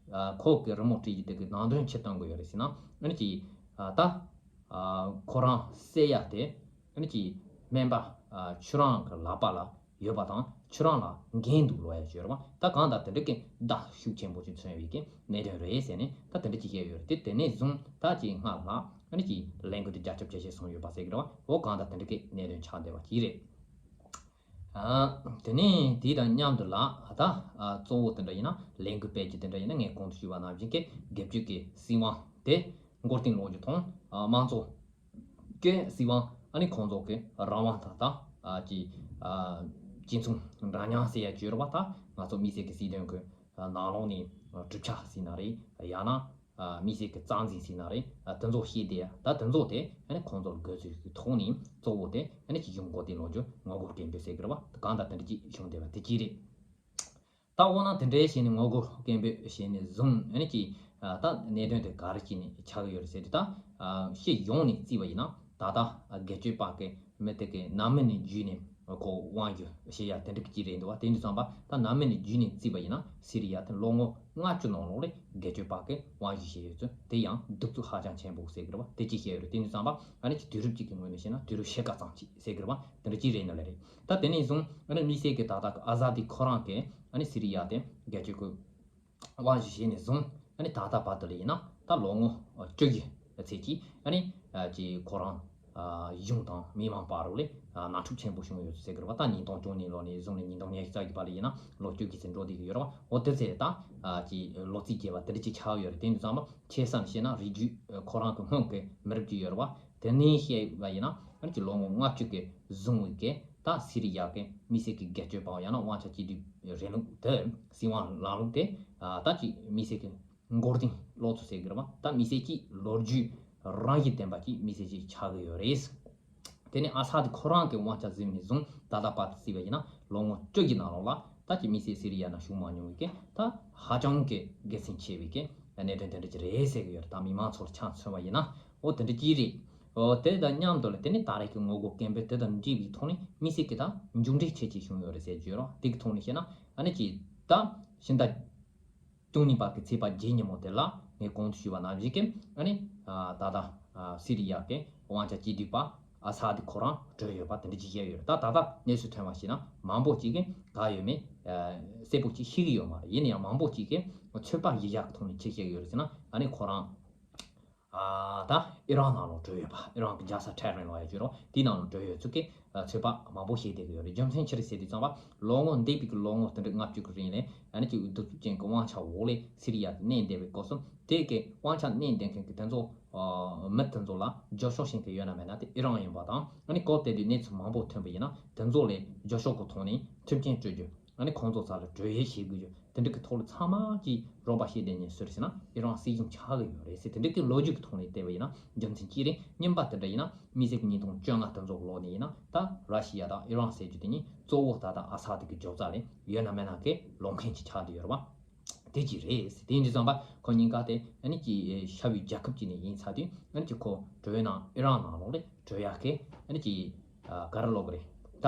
ཁོ་གི་རི་མོ་བྲིས་ཀྱི་དེ་གི་ནང་དོན་ཅི་གཏོང་དགོས་ཡོད་རེད་ཟེར་ན། ཨ་ནི་ཅི་ད་ཁོ་རང་བསད་ཡ་དེ་ཨ་ནི་ཅི་སྨན་པ་ཁྱོད་རང་གི་ལག་པ་ལ་ ཡོད་པ་དང་ཁྱོད་རང་ལ་འགན་འདུག་ལབ་ཡ་ཅིག་ཡོད་རེད་བ། ད་གང་ལྟར་དེ་འདྲ་གི་བརྡ་ཤུགས་ཆེན་པོ་ཅིག་མཚོན་པའི་གི་གནད་དོན་རེད་ཟེར་ནས་ད་དེ་འདྲ་ཅིག་བཤད་ཡོད་རེད། དེ་དེ་ནས་བཟུང་ད་ཅིག་སྔར་ལ་ཨ་ནི་ཅིག་ལས་འགུལ་དེ་རྒྱ་ཁྱབ་ཆེ་ཆེ་སོང་ཡོད་པ་ཟེར་གི་རེད་བ། འོ་གང་ལྟར་དེ་འདྲ་གི་གནད་དོན་ཆགས་བསྡད་པ་ཅིག་རེད། ཨ། དེ་ནས་དེ་དང་མཉམ་དུ་ལ་ད་ཨ་གཙོ་བོ་དེ་འདྲ་ཡིན་ན་ལས་འགུལ་སྤེལ་རྒྱུ་དེ་འདྲ་ཡིན་ན་ངས་གོང་དུ་ཞུས་པ་ནང་བཞིན་གྱི་སྒེར་གཅོད་ཀྱི་སྲིད་དབང་དེ་མགོ་རྟིང་སློག་རྒྱུ་དང་ཨ་དམངས་གཙོ་གི་སྲིད་དབང་ཨ་ནི་ཁོང་ཚོ་གི་རང་དབང་དང་ད་ཨ་ཀྱི་ཨ་གཅིག་མཚུངས་འདྲ་མཉམ་ཟེར་ཡ་ཅིག་ཡོད་རེད་བ། ད་ང་ཚོ་མི་སེར་གྱི་སྲིད་དོན་གྱི་ནང་ལོགས་ནས་གྲུབ་ཆ་ཟེར་ན་རེད། ཡང་ན་མི་སེར་གྱི་རྩ་འཛིན་ཟེར་ན་རེད། དེ་ཚོ་བཤད་དེ་ད་དེ་ཚོ་དེ་ཨ་ནི་ཁོང་ཚོར་དགོས་ཚུལ་གྱི་ཐོག་ནས་གཙོ་བོ་དེ་ཨ་ནི་སྤྱི་གཞུང་མགོ་རྟིང་སློག་རྒྱུ་ངོ་རྒོལ་སྐད་འབོད་ཟེར་གི་རེད་བ། གང་ལྟར་དེ་འདྲ་ཅིག་བྱུང་བསྡད་པ་དེ་གཅིག་རེད། ད་འོ་ན་དེ་འདྲའི་བྱས་ནས་ངོ་རྒོལ་སྐད་འབོད་བྱས་ནས་བཟུང་ཨ་ནི་ཀྱི་ད་གནད་དོན་དེ་ག་རེ་བྱས་ནས་ཆགས་ཀྱི་ཡོད་རེད་ཟེར་དུས་ད་སྤྱི་ཡོངས་ནས་བརྩིས་པ་ཡིན་ན་ད་ལྟ་སྒེར་གཅོད་པ་གི་མི་དེ་གི་ནང་མི་ནས་བརྒྱུད་ནས་ཁོ་དབང་བསྒྱུར་བྱེད་ཡ་དེ་འདྲ་གི་ཅིག་རེད་འདུག་བ། དེ་འདྲ་ཙམ་པ་ད་ནང་མི་ནས་བརྒྱུད་ནས་བརྩིས་པ་ཡིན་ན་སི་རི་ཡ་དེ་ལོ་ངོ་ལྔ་བཅུ་ནང་ལོགས་ལ་སྒེར་གཅོད་པ་གི་དབང་བསྒྱུར་བྱས་ཡོད་ཚུལ་དེ་ཡང་གདུག་རྩུབ་ཧ་ཅང་ཆེན་པོ་ཟེར་གི་རེད་བ། དེ་ཅིག་བཤད་ཡོད་རེད། དེ་འདྲ་ཙམ་པ་ཨ་ནི་ཀྱི་དུས་རབས་གཅིག་གི་ངོས་ནས་བཤད་ན་དུས་རབས་ཕྱེད་ཀ་ཙམ་ཅིག་ཟེར་གི་རེད་བ། དེ་འདྲ་ཅིག་རེད་ནི་ལ་རེད། ད་དེ་ནས་བཟུང་ཨ་ནི་དམིགས་བསལ་གྱི་ད་ལྟ་གི་ཨ་ཟ་དི་ཁོ་རང་གི་ཨ་ནི་སི་རི་ཡ་དེ་སྒེར་གཅོད་ཀྱི་དབང་བསྒྱུར་བྱས་ནས་བཟུང་ཨ་ནི་ད་ལྟ་བར་དུ་ལ་ཡིན་ན་ད་ལོ་ངོ་བཅུ་བཞི་ཚད་ཀྱི་ཨ་ནི་ཀྱི་ཁོ་རང་གཞུང་དང་མི་མང་བར་རུ་ལས་ནང་འཁྲུག་ཆེན་པོ་བྱུང་ཡོད་ཟེར་གི་རེད་བ། ད་ཉིས་སྟོང་བཅུ་གཉིས་ལོ་ནས་བཟུང་ནས་ཉིས་སྟོང་ཉི་ཤུ་རྩ་བར་ལ་ཡིན་ན་ལོ་བཅུ་བཞི་ཚད་འགྲོ་བསྡད་ཀྱི་ཡོད་རེད་བ། འོ་དེ་ཚད་ད་ཀྱི་ལོ་རྩིས་བྱས་པ་དེ་འདྲ་ཅིག་ཆགས་ཡོད་རེད། དེ་འདྲ་ཙམ་པ་ཆེ་སར་བཤད་ན་རིགས་རྒྱུད་ཁོ་རང་གི་སྔོན་གྱི་མི་རབས་ཅིག་ཡོད་རེད་བ། དེ་ནས་བཤད་པ་ཡིན་ན་ཨ་ནི་ཀྱི་ལོ་ངོ་ལྔ་བཅུ་གི་བཟུང་བའི་གི་ད་སི་རི་ཡ་གི་མི་སེར་གྱི་སྒེར་གཅོད་པའམ་ཡང་ན་དབང་ཆ་གཅིག་སྡུད་རིང་ལུགས་དེ་སྲིད་དབང་ལམ་ལུགས་དེ་ད་ཀྱི་མི་སེར་གྱི་མགོ་རྟིང་སློག་ཚུལ་ཟེར་གི་རེད་བ། ད་མི་སེར་གྱི་ལོ་རྒྱུས་རང་བཞིན་ལྡན་པ་གྱི་མི་སེར་ཅིག་ཆགས་ཀྱི་ཡོད་རེད། དེ་ནས་ཨ་ས་དེ་ཁོ་རང་གི་དབང་ཆ་ཟིན་ནས་བཟུང་ད་ལྟ་བར་དུ་བརྩིས་པ་ཡིན་ན་ལོ་ངོ་བཅུ་བཞི་ནང་ལོགས་ལ་ད་ཀྱི་མི་སེར་སི་རི་ཡ་ནང་བཞུགས་མ་མྱོང་བའི་གི་ད་ཧ་ཅང་གི་དགེ་མཚན་ཆེ་བའི་གི་གནད་དོན་དེ་འདྲ་ཅིག་རེད་ཟེར་གི་ཡོད་རེད། ད་མི་མང་ཚོར་ཆ་མཚོན་པ་ཡིན་ན་འོ་དེ་འདྲ་ཅིག་རེད། འོ་དེ་དང་མཉམ་དུ་ལ་དེ་ནས་ད་རེས་ཀྱི་ངོ་རྒོལ་སྐད་འབོད་དེ་དང་འབྲེལ་བའི་ཐོག་ནས་མི་སེར་གྱི་ད་མཇུག་འབྲས་ཆེ་ཆེ་བྱུང་ཡོད་རེད་ཟེར་གྱི་ཡོད་རེད། དེ་གི་ཐོག་ནས་བཤད་ན་ཨ་ནི་ཀྱི་ད་ཕྱི་ཟླ་བཅུ་གཉིས་པ་གི་ཚེས་པ་བརྒྱད་ཉིན་མོ་དེ་ལ་ངས་གོང་དུ་ཞུས་པ་ནང་བཞིན་གྱི་ཨ་ནི་ད་ལྟ་སི་རི་ཡ་གི་དབང་ཆ་གཅིག་སྡུད་པ་ཨ་ས་དི་ཁོ་རང་བྲོས་ཡོད་པ་དེ་འདྲ་ཅིག་བཤད་ཡོད་རེད། ད་ད་ལྟ་གནས་ཚུལ་ཐོན་པ་ཞིག་ན་མང་པོ་ཅིག་གིས་ག་ཡོད་མེད་གསལ་པོ་ཅིག་ཤེས་ཀྱི་ཡོད་མ་རེད། ཡིན་ན་ཡང་མང་པོ་ཅིག་གིས་ཚོད་དཔག་གཞི་བཞག་གི་ཐོག་ནས་ཅིག་བཤད་ཡོད་རེད་ཟེར་ན་ཨ་ནི་ཁོ་རང་ཨ་ད་ཨི་རན་ནང་ལོགས་བྲོས་ཡོད་པ། ཨི་རན་གྱི་རྒྱལ་ས་ཊེ་ཧྲན་ལབ་ཡ་ཅིག་ཡོད་རེད། དེའི་ནང་ལོགས་བྲོས་ཡོད་ཚུལ་གྱི་ཚོད་དཔག་མང་པོ་བྱས་བསྡད་ཀྱི་ཡོད་རེད། རྒྱུ་མཚན་ཅི་རེད་ཟེར་དུས་ཙམ་པ་ལོ་ངོ་འདས་པའི་གི་ལོ་ངོ་དེ་འདྲ་ལྔ་བཅུ་གི་རིང་ལ་ཨ་ནི་ཅིག་གདུག་རྩུབ་ཅན་གྱི་དབང་ཆ་འོག་ལས་སི་རི་ཡ་དེ་གནས་བསྡད་པའི་སྐབས་སུ་དེ་གི་དབང་ཆ་གནས་བསྡད་མཁན་གྱི་དེ་ཚོ་མི་དེ་ཚོ་ལ་རྒྱབ་སྐྱོར་བྱེད་མཁན་ཡོད་ན་མེད་ན་དེ་ཨི་རན་ཡིན་པ་དང་ཨ་ནི་སྐབས་དེ་དུས་གནས་ཚུལ་མང་པོ་ཐོན་པ་ཡིན་ན་དེ་ཚོ་ལས་རྒྱབ་སྐྱོར་གྱི་ཐོག་ནས་མཐུན་རྐྱེན་སྤྲོད་རྒྱུ། ཨ་ནི་ཁོང་ཚོ་ཚ་ལ་བྲོས་ཡས་བྱེད་དགོས་རྒྱུ་དེ་འདྲ་གི་ཐོག་ལ་ཚང་མ་གྱིས་རོགས་པ་བྱེད་བསྡད་མཁན་སུ་རེད་ཟེར་ན་ཨི་རན་སྲིད་གཞུང་ཆགས་ཀྱི་ཡོད་རེད་ཟེར། དེ་འདྲ་གི་ལོ་རྒྱུས་ཀྱི་ཐོག་ནས་བལྟས་པ་ཡིན་ན་རྒྱུ་མཚན་གཅིག་རེད། གཉིས་པ་དེ་འདྲ་ཡིན་ན་དམིགས་བསལ་གྱི་ཉིས་སྟོང་བཅོ་ལྔ་དེ་ཚོ་ལོ་ནས་ཡིན་ན་ད་ར་ཤི་ཡ་དང་ཨི་རན་ཟེར་རྒྱུ་དེ་གཉིས་གཙོ་བོ་ད་ལྟ་ཨ་ས་དེ་གི་རྒྱབ་རྩ་ལ་ཡོད་ན་མེད་ན་གི་ལོག་མཁན་ཅིག་ཆགས་བསྡད་ཡོད་རེད་བ། དེ་གཅིག་རེད་ཟེར། དེ་ཡིན་དུས་ཙམ་པ་ཁོ་གཉིས་ཀ་དེ་ཨ་ནི་ཀྱི་ཤར་པའི་རྒྱལ་ཁབ་ཅིག་ནས་ཡིན་ཚར་དུས་ཨ་ནི་ཀྱི་ཁོ་བྲོས་ན་ཨི་རན་ནང་ལོགས་ལ་བྲོས་ཡག་གི་ཨ་ནི་ཀྱི་ག་རེ་ལབ་དགོས་རེད། ད་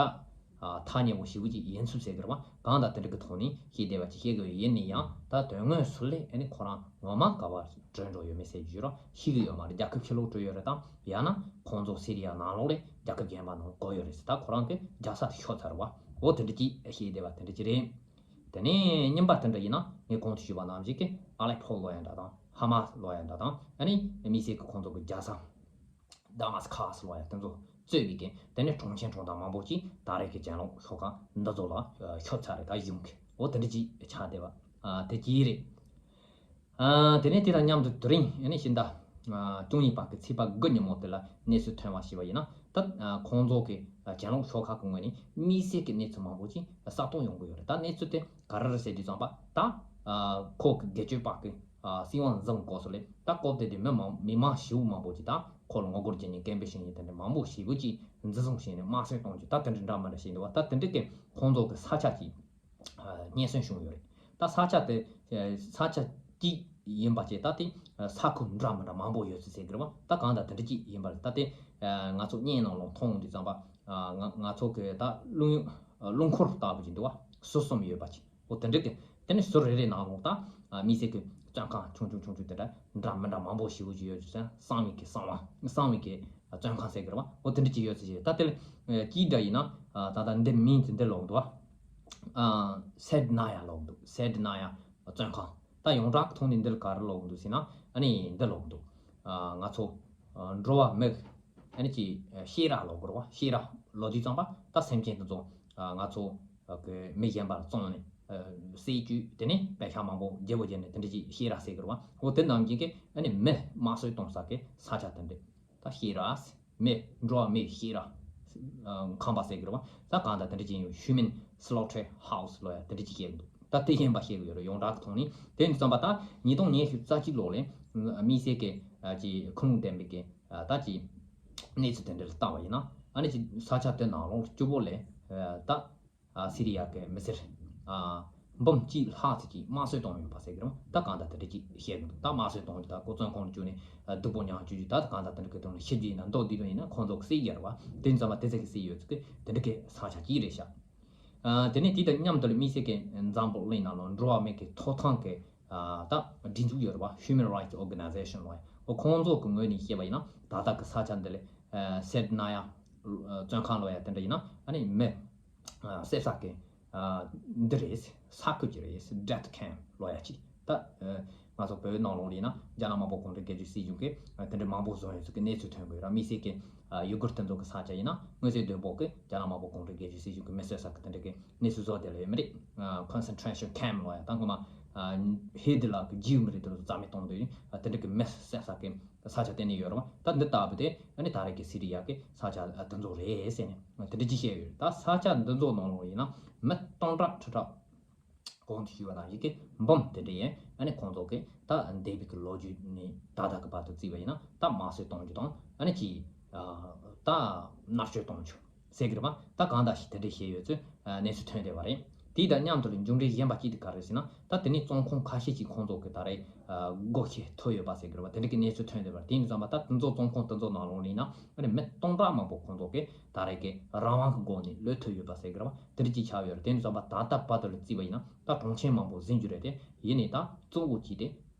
ཐག་ཉེ་པོ་ཞེ་པོ་ཅིག་ཡིན་ཚུལ་ཟེར་གི་རེད་བ། གང་ལྟར་དེ་འདྲ་གི་ཐོག་ནས་ཤེས་བསྡད་པ་ཅིག་བཤད་གི་ཡོད། ཡིན་ན་ཡང་ད་དོན་དངོས་སུ་ལས་ཨ་ནི་ཁོ་རང་ངོ་མ་ག་པར་བྲོས་འགྲོ་ཡོད་མེད་ཟེར་རྒྱུ་ར་ཤེས་གི་ཡོད་མ་རེད། རྒྱལ་ཁབ་ཕྱི་ལོགས་བྲོས་ཡོད་རེད་དམ་ཡང་ན་ཁོང་ཚོ་སི་རི་ཡ་ནང་ལོགས་ལ་རྒྱལ་ཁབ་གཞན་པ་ནང་འགོ་ཡོད་རེད་ཟེར། ད་ཁོ་རང་གི་རྒྱལ་ས་དེ་ཤོར་ཚར་བ། འོ་དེ་འདྲ་ཅིག་ཤེས་བསྡད་པ་དེ་འདྲ་ཅིག་རེད། དེ་ནས་གཉིས་པ་དེ་འདྲ་ཡིན་ན་ངས་གོང་དུ་ཞུས་པ་ནང་བཞིན་གྱི་ཨ་ལེ་པོ་ལབ་ཡ་འདྲ་དང་ཧ་མ་སི་ལབ་ཡ་འདྲ་དང་ཨ་ནི་དམིགས་བསལ་གྱི་ཁོང་ཚོ་གི་རྒྱལ་ས་དཱ་མཱ་སི་ཁཱ་སི་ལབ་ཡ་དེ་ཚོ་གཙོས་པའི་གི་དེ་ནས་གྲོང་ཁྱེར་གྲོང་རྡལ་མང་པོ་ཅིག་ད་རེས་ཀྱི་གྱེན་ལོག་ཤོག་ཁག་འདི་ཚོ་ལ་ཤོར་ཚར་རེད། ད་གཞུང་གི་འོ་དེ་འདྲ་ཅིག་ཆགས་བསྡད་པ་དེ་གཅིག་རེད། དེ་ནས་དེ་དང་མཉམ་དུ་དེ་རིང་ཨ་ནི་ཕྱི་ཟླ་བཅུ་གཉིས་པ་གི་ཚེས་པ་དགུ་ཉིན་མོ་དེ་ལ་གནས་ཚུལ་ཐོན་པ་ཞིག་པ་ཡིན་ན་ད་ཁོང་ཚོ་གི་གྱེན་ལོག་ཤོག་ཁག་གི་ངོས་ནས་དམིགས་བསལ་གྱི་གནས་ཚུལ་མང་པོ་ཅིག་གསལ་སྟོན་ཡོང་གི་ཡོད་རེད། ད་གནས་ཚུལ་དེ་ག་རེ་རེད་ཟེར་དུས་ཙམ་པ་ད་ཁོ་གི་སྒེར་གཅོད་པ་གི་སྲིད་དབང་འཛིན་སྐབས་སུ་ལས་ད་སྐབས་དེ་དུས་མི་མང་མི་མང་ཞེ་པོ་མང་པོ་ཅིག་ད་ཁོ་ལ་ངོ་རྒོལ་བྱེད་མཁན་སྐད་འབོད་བྱེད་མཁན་དེ་འདྲ་མང་པོ་ཞེ་པོ་ཅིག་འཛིན་བཟུང་བྱས་ནས་དམར་གསོད་གཏོང་རྒྱུ་ད་དེ་འདྲ་འདྲ་མི་འདྲ་བྱས་འདུག་བ། ད་དེ་འདྲ་གི་ཁོང་ཚོ་གི་ས་ཆ་ཅིག་རྙེད་སོན་བྱུང་ཡོད་རེད། ད་ས་ཆ་དེ་ས་ཆ་གཅིག་ཡིན་པ་བྱས་ད་དེ་ས་ཁུལ་འདྲ་མི་འདྲ་མང་པོ་ཡོད་ཚུལ་ཟེར་གི་རེད་བ། ད་གང་ལྟར་དེ་འདྲ་གཅིག་ཡིན་པ་རེད། ད་དེ་ང་ཚོ་བརྙན་ནང་ལོགས་མཐོང་ཡོང་དུས་ཙམ་པ་ང་ང་ཚོ་གི་ད་རླུང་རླུང་འཁོར་ལྟ་བུ་ཅིག་འདུག་བ། ཟུར་གསུམ་ཡོད་པ་ཅིག་འོ་དེ་འདྲ་གི་དེ་ནས་ཟུར་རེ་རེ་ནང་ལོགས་ད་མི་སེར་གི་བཙོན་ཁང་ཆུང་ཆུང་ཆུང་ཆུང་དེ་འདྲ་འདྲ་མི་འདྲ་མང་པོ་ཞེ་པོ་ཅིག་ཡོད་ཅིག་ཟེར། གསང་བའི་གི་གསང་བ་གསང་བའི་གི་ བཙོན་ཁང་ཟེར་གི་རེད་བ། འོ་དེ་འདྲ་ཅིག་ཡོད་ཚེ་ཞེས། ད་དེ་ལ་ཅིའི་འདྲ་ཡིན་ན། ད་ལྟ་འདི་མིང་དེ་འདི་ལོག་འདུག་བ། སེད་ན་ཡ་ལོག་འདུག་སེད་ན་ཡ་བཙོན་ཁང་། ད་ཡོངས་གྲགས་ཀྱི་ཐོག་ནས་འདི་ལ་ག་རེ་ལོག་འདུག་ཟེར་ན། ཨ་ནི་འདི་ལོག་འདུག་ང་ཚོ་འགྲོ་བ་མི། ཨ་ནི་ཅི་ཤེས་ར་ལོག་གི་རེད་བ། ཤེས་ར་ལོག་དུས་ཙམ་པ་ད་སེམས་ཅན་དེ་ཚོ་ང་ཚོ་གི་མི་གཞན་པ་ལ་བཙོང་ནས་བསད་བཅུག་དེ་ནས་པད་ཤག་མང་པོ་བརྗེ་པོ་བརྒྱབ་ནས་དེ་འདྲ་ཅིག་ཤེས་ར་ཟེར་གི་རེད་བ། འོ་དེ་ནང་བཞིན་གི་ཨ་ནི་མི་དམར་གསོད་གཏོང་ས་གི་ས་ཆ་དེ་འདྲ། ད་ཤེས་ར། མི་འགྲོ་བ་མི་ཤེས་ར། ཁང་པ་ཟེར་གི་རེད་བ། ད་གང་ལྟར་དེ་འདྲ་ཅིག་ཡིན། Human Slaughterhouse ལོ་ཡ་དེ་འདྲ་ཅིག་བཤད་གི་འདུག་ད་དེ་ཡིན་པ་བཤད་གི་ཡོད་རེད། ཡོངས་གྲགས་ཀྱི་ཐོག་ནས་དེ་ཡིན་ཙམ་པ་ད་ཉིས་སྟོང་ཉི་ཤུ་རྩ་གཅིག་ལོ་ལས་དམིགས་བསལ་གི་ཅིག་ཁུངས་ལུང་ལྡན་པའི་གི་ད་ཅིག་གནས་ཚུལ་དེ་འདྲ་ལ་བལྟ་བ་ཡིན་ན། ཨ་ནི་ཅིག་ས་ཆ་དེ་ནང་ལོགས་སྐྱོ་པོ་ལས་ད། ཨ་སི་རི་ཡ་གི་མི་སེར་ཨ་འབུམ་གཅིག་ལྷག་ཙམ་ཅིག་དམར་གསོད་བཏང་ཡོད་པ་ཟེར་གི་རེད། ད་གང་ལྟར་དེ་འདྲ་ཅིག་བཤད་གི་འདུག་ད་དམར་གསོད་གཏོང་རྒྱུ་དང་ཁོ་བཙོན་ཁང་བཅུག་ནས་སྡུག་པོ་མྱངས་བཅུག་རྒྱུ། ད་གང་ལྟར་དེ་འདྲ་གི་དོན་ལ་ཤི་རྒྱུ་ཡིན་ན་མདོར་བསྡུས་དོན་ཡིན་ན་ཁོང་ཚོ་གི་བསད་རྒྱུ་རེད་བ། དེ་ཙམ་པ་དེ་ཚོ་གི་བསད་ཡོད་ཚུལ་གི་དེ་འདྲ་གི་ས་ཆ་ཅིག་རེད་ཤག་ཨ་དེ་ནས་དེ་དང་མཉམ་དུ་ལ་དམིགས་བསལ་གི་འཛམ་བུ་གླིང་ནང་ལ་འགྲོ་བ་མི་གི་ཐོབ་ཐང་གི་ཨ་ད་སྒྲིག་འཛུགས་ཡོད་རེད་བ། Human Rights Organization ལོ་ཡ། ཁོང་ཚོ་གི་ངོས་ནས་བཤད་པ་ཡིན་ན་ད་ལྟ་གི་ས་ཆ་འདི་ལ་ཨ་སེད་ན་ཡ་བཙོན་ཁང་ལོ་ཡ་དེ་འདྲ་ཡིན་ན་ཨ་ནི་མི། བསད་ས་གི་འདི་རེད། ས་ཁུལ་གྱི་རེད། Death Camp ལོ་ཡ་ཅིག་ད་ང་ཚོ་བོད་ནང་ལོགས་ཡིན་ན་རྒྱ་ནག་དམར་པོ་གུང་ཁྲན་སྒེར་གཅོད་སྲིད་གཞུང་གིས་དེ་འདྲའི་མང་པོ་བཟོས་ཡོད་ཚུལ་གྱི་གནས་ཚུལ་ཐོན་གི་ཡོད་ར། དམིགས་བསལ་གྱི་ཡུ་གུར་དེ་ཚོ་གི་ས་ཆ་ཡིན་ན་དངོས་ཚེ་བདུན་པོ་གི་རྒྱ་ནག་དམར་པོ་གུང་ཁྲན་སྒེར་གཅོད་སྲིད་གཞུང་གིས་མི་གསོད་ས་གི་དེ་འདྲ་གི་གནས་ཚུལ་བཟོ་བསྡད་ལ་ཡོད་མི་རེད། Concentration Camp ལོ་ཡ། ད་སྔོན་མ་ཧི་ཏི་ལར་གི་ཇིའུ་མི་རིགས་དེ་ཚོ་རྩ་མེད་གཏོང་དུས་དེ་འདྲ་གི་མི་གསོད་ས་གི་ས་ཆ་གཏན་ནས་ཡོད་རེད་བ། ད་འདི་ལྟ་བུ་དེ་ཨ་ནི་ད་རེས་ཀྱི་སི་རི་ཡ་གི་ས་ཆ་དེ་ཚོ་རེད་ཟེར་ནས་དེ་འདྲ་ཅིག་བཤད་ཡོད། ད་ས་ཆ་འདི་ཚོ་ནང་ལོགས་ཡིན་ན་མི་སྟོང་ཕྲག་ཁྲི་ཕྲག་གོང་དུ་ཞུས་པ་ནང་བཞིན་གྱི་འབུམ་དེ་འདྲ་ཡིན། ཨ་ནི་ཁོང་ཚོ་གི་ད་འདས་པའི་གི་ལོ་རྒྱུས་ནས་ད་ལྟ་གི་བར་དུ་བརྩིས་པ་ཡིན་ན་ད་དམར་གསོད་གཏོང་རྒྱུ་དང་ཨ་ནི་ཅིག་ད་མནར་གཅོད་གཏོང་རྒྱུ། ཟེར་གི་རེད་པ། ད་གང་ལྟར་ཞིག་དེ་འདྲ་བཤད་ཡོད་ཚུལ་གནས་ཚུལ་ཐོན་བསྡད་པ་རེད། དེ་དང་མཉམ་དུ་ལ་མཇུག་འབྲས་གཞན་པ་གཅིག་དེ་ག་རེ་ཟེར་ན། ད་དེ་ནས་བཙོན་ཁང་ཁ་ཤས་ཤིག་ཁོང་ཚོ་གི་ད་རེས་སྒོ་ཕྱེ་ཐུབ་ཡོད་པ་ཟེར་གི་རེད་པ། དེ་འདྲ་གི་གནས་ཚུལ་ཐོན་བསྡད་པ་རེད། དེ་ཡིན་ཙམ་པ་ད་དེ་ཚོ་བཙོན་ཁང་དེ་ཚོ་ནང་ལོགས་ནས་ན་ཨ་ནི་མི་སྟོང་ཕྲག་མང་པོ་ཁོང་ཚོ་གི་ད་རེས་གི་རང་དབང་གི་སྒོ་ནས་གློད་ཐུབ་ཡོད་པ་ཟེར་གི་རེད་པ། དེ་འདྲ་གཅིག་ཆགས་ཡོད་རེད། དེ་ཡིན་ཙམ་པ་ད་ལྟ་བར་དུ་ལ་བརྩིས་པ་ཡིན་ན་ད་གྲངས་ཆེན་མང་པོ་ཟིན་རྒྱུ་རེད་དེ། ཡིན་ནའི་ད་གཙོ་བོ་གཅིག་དེ་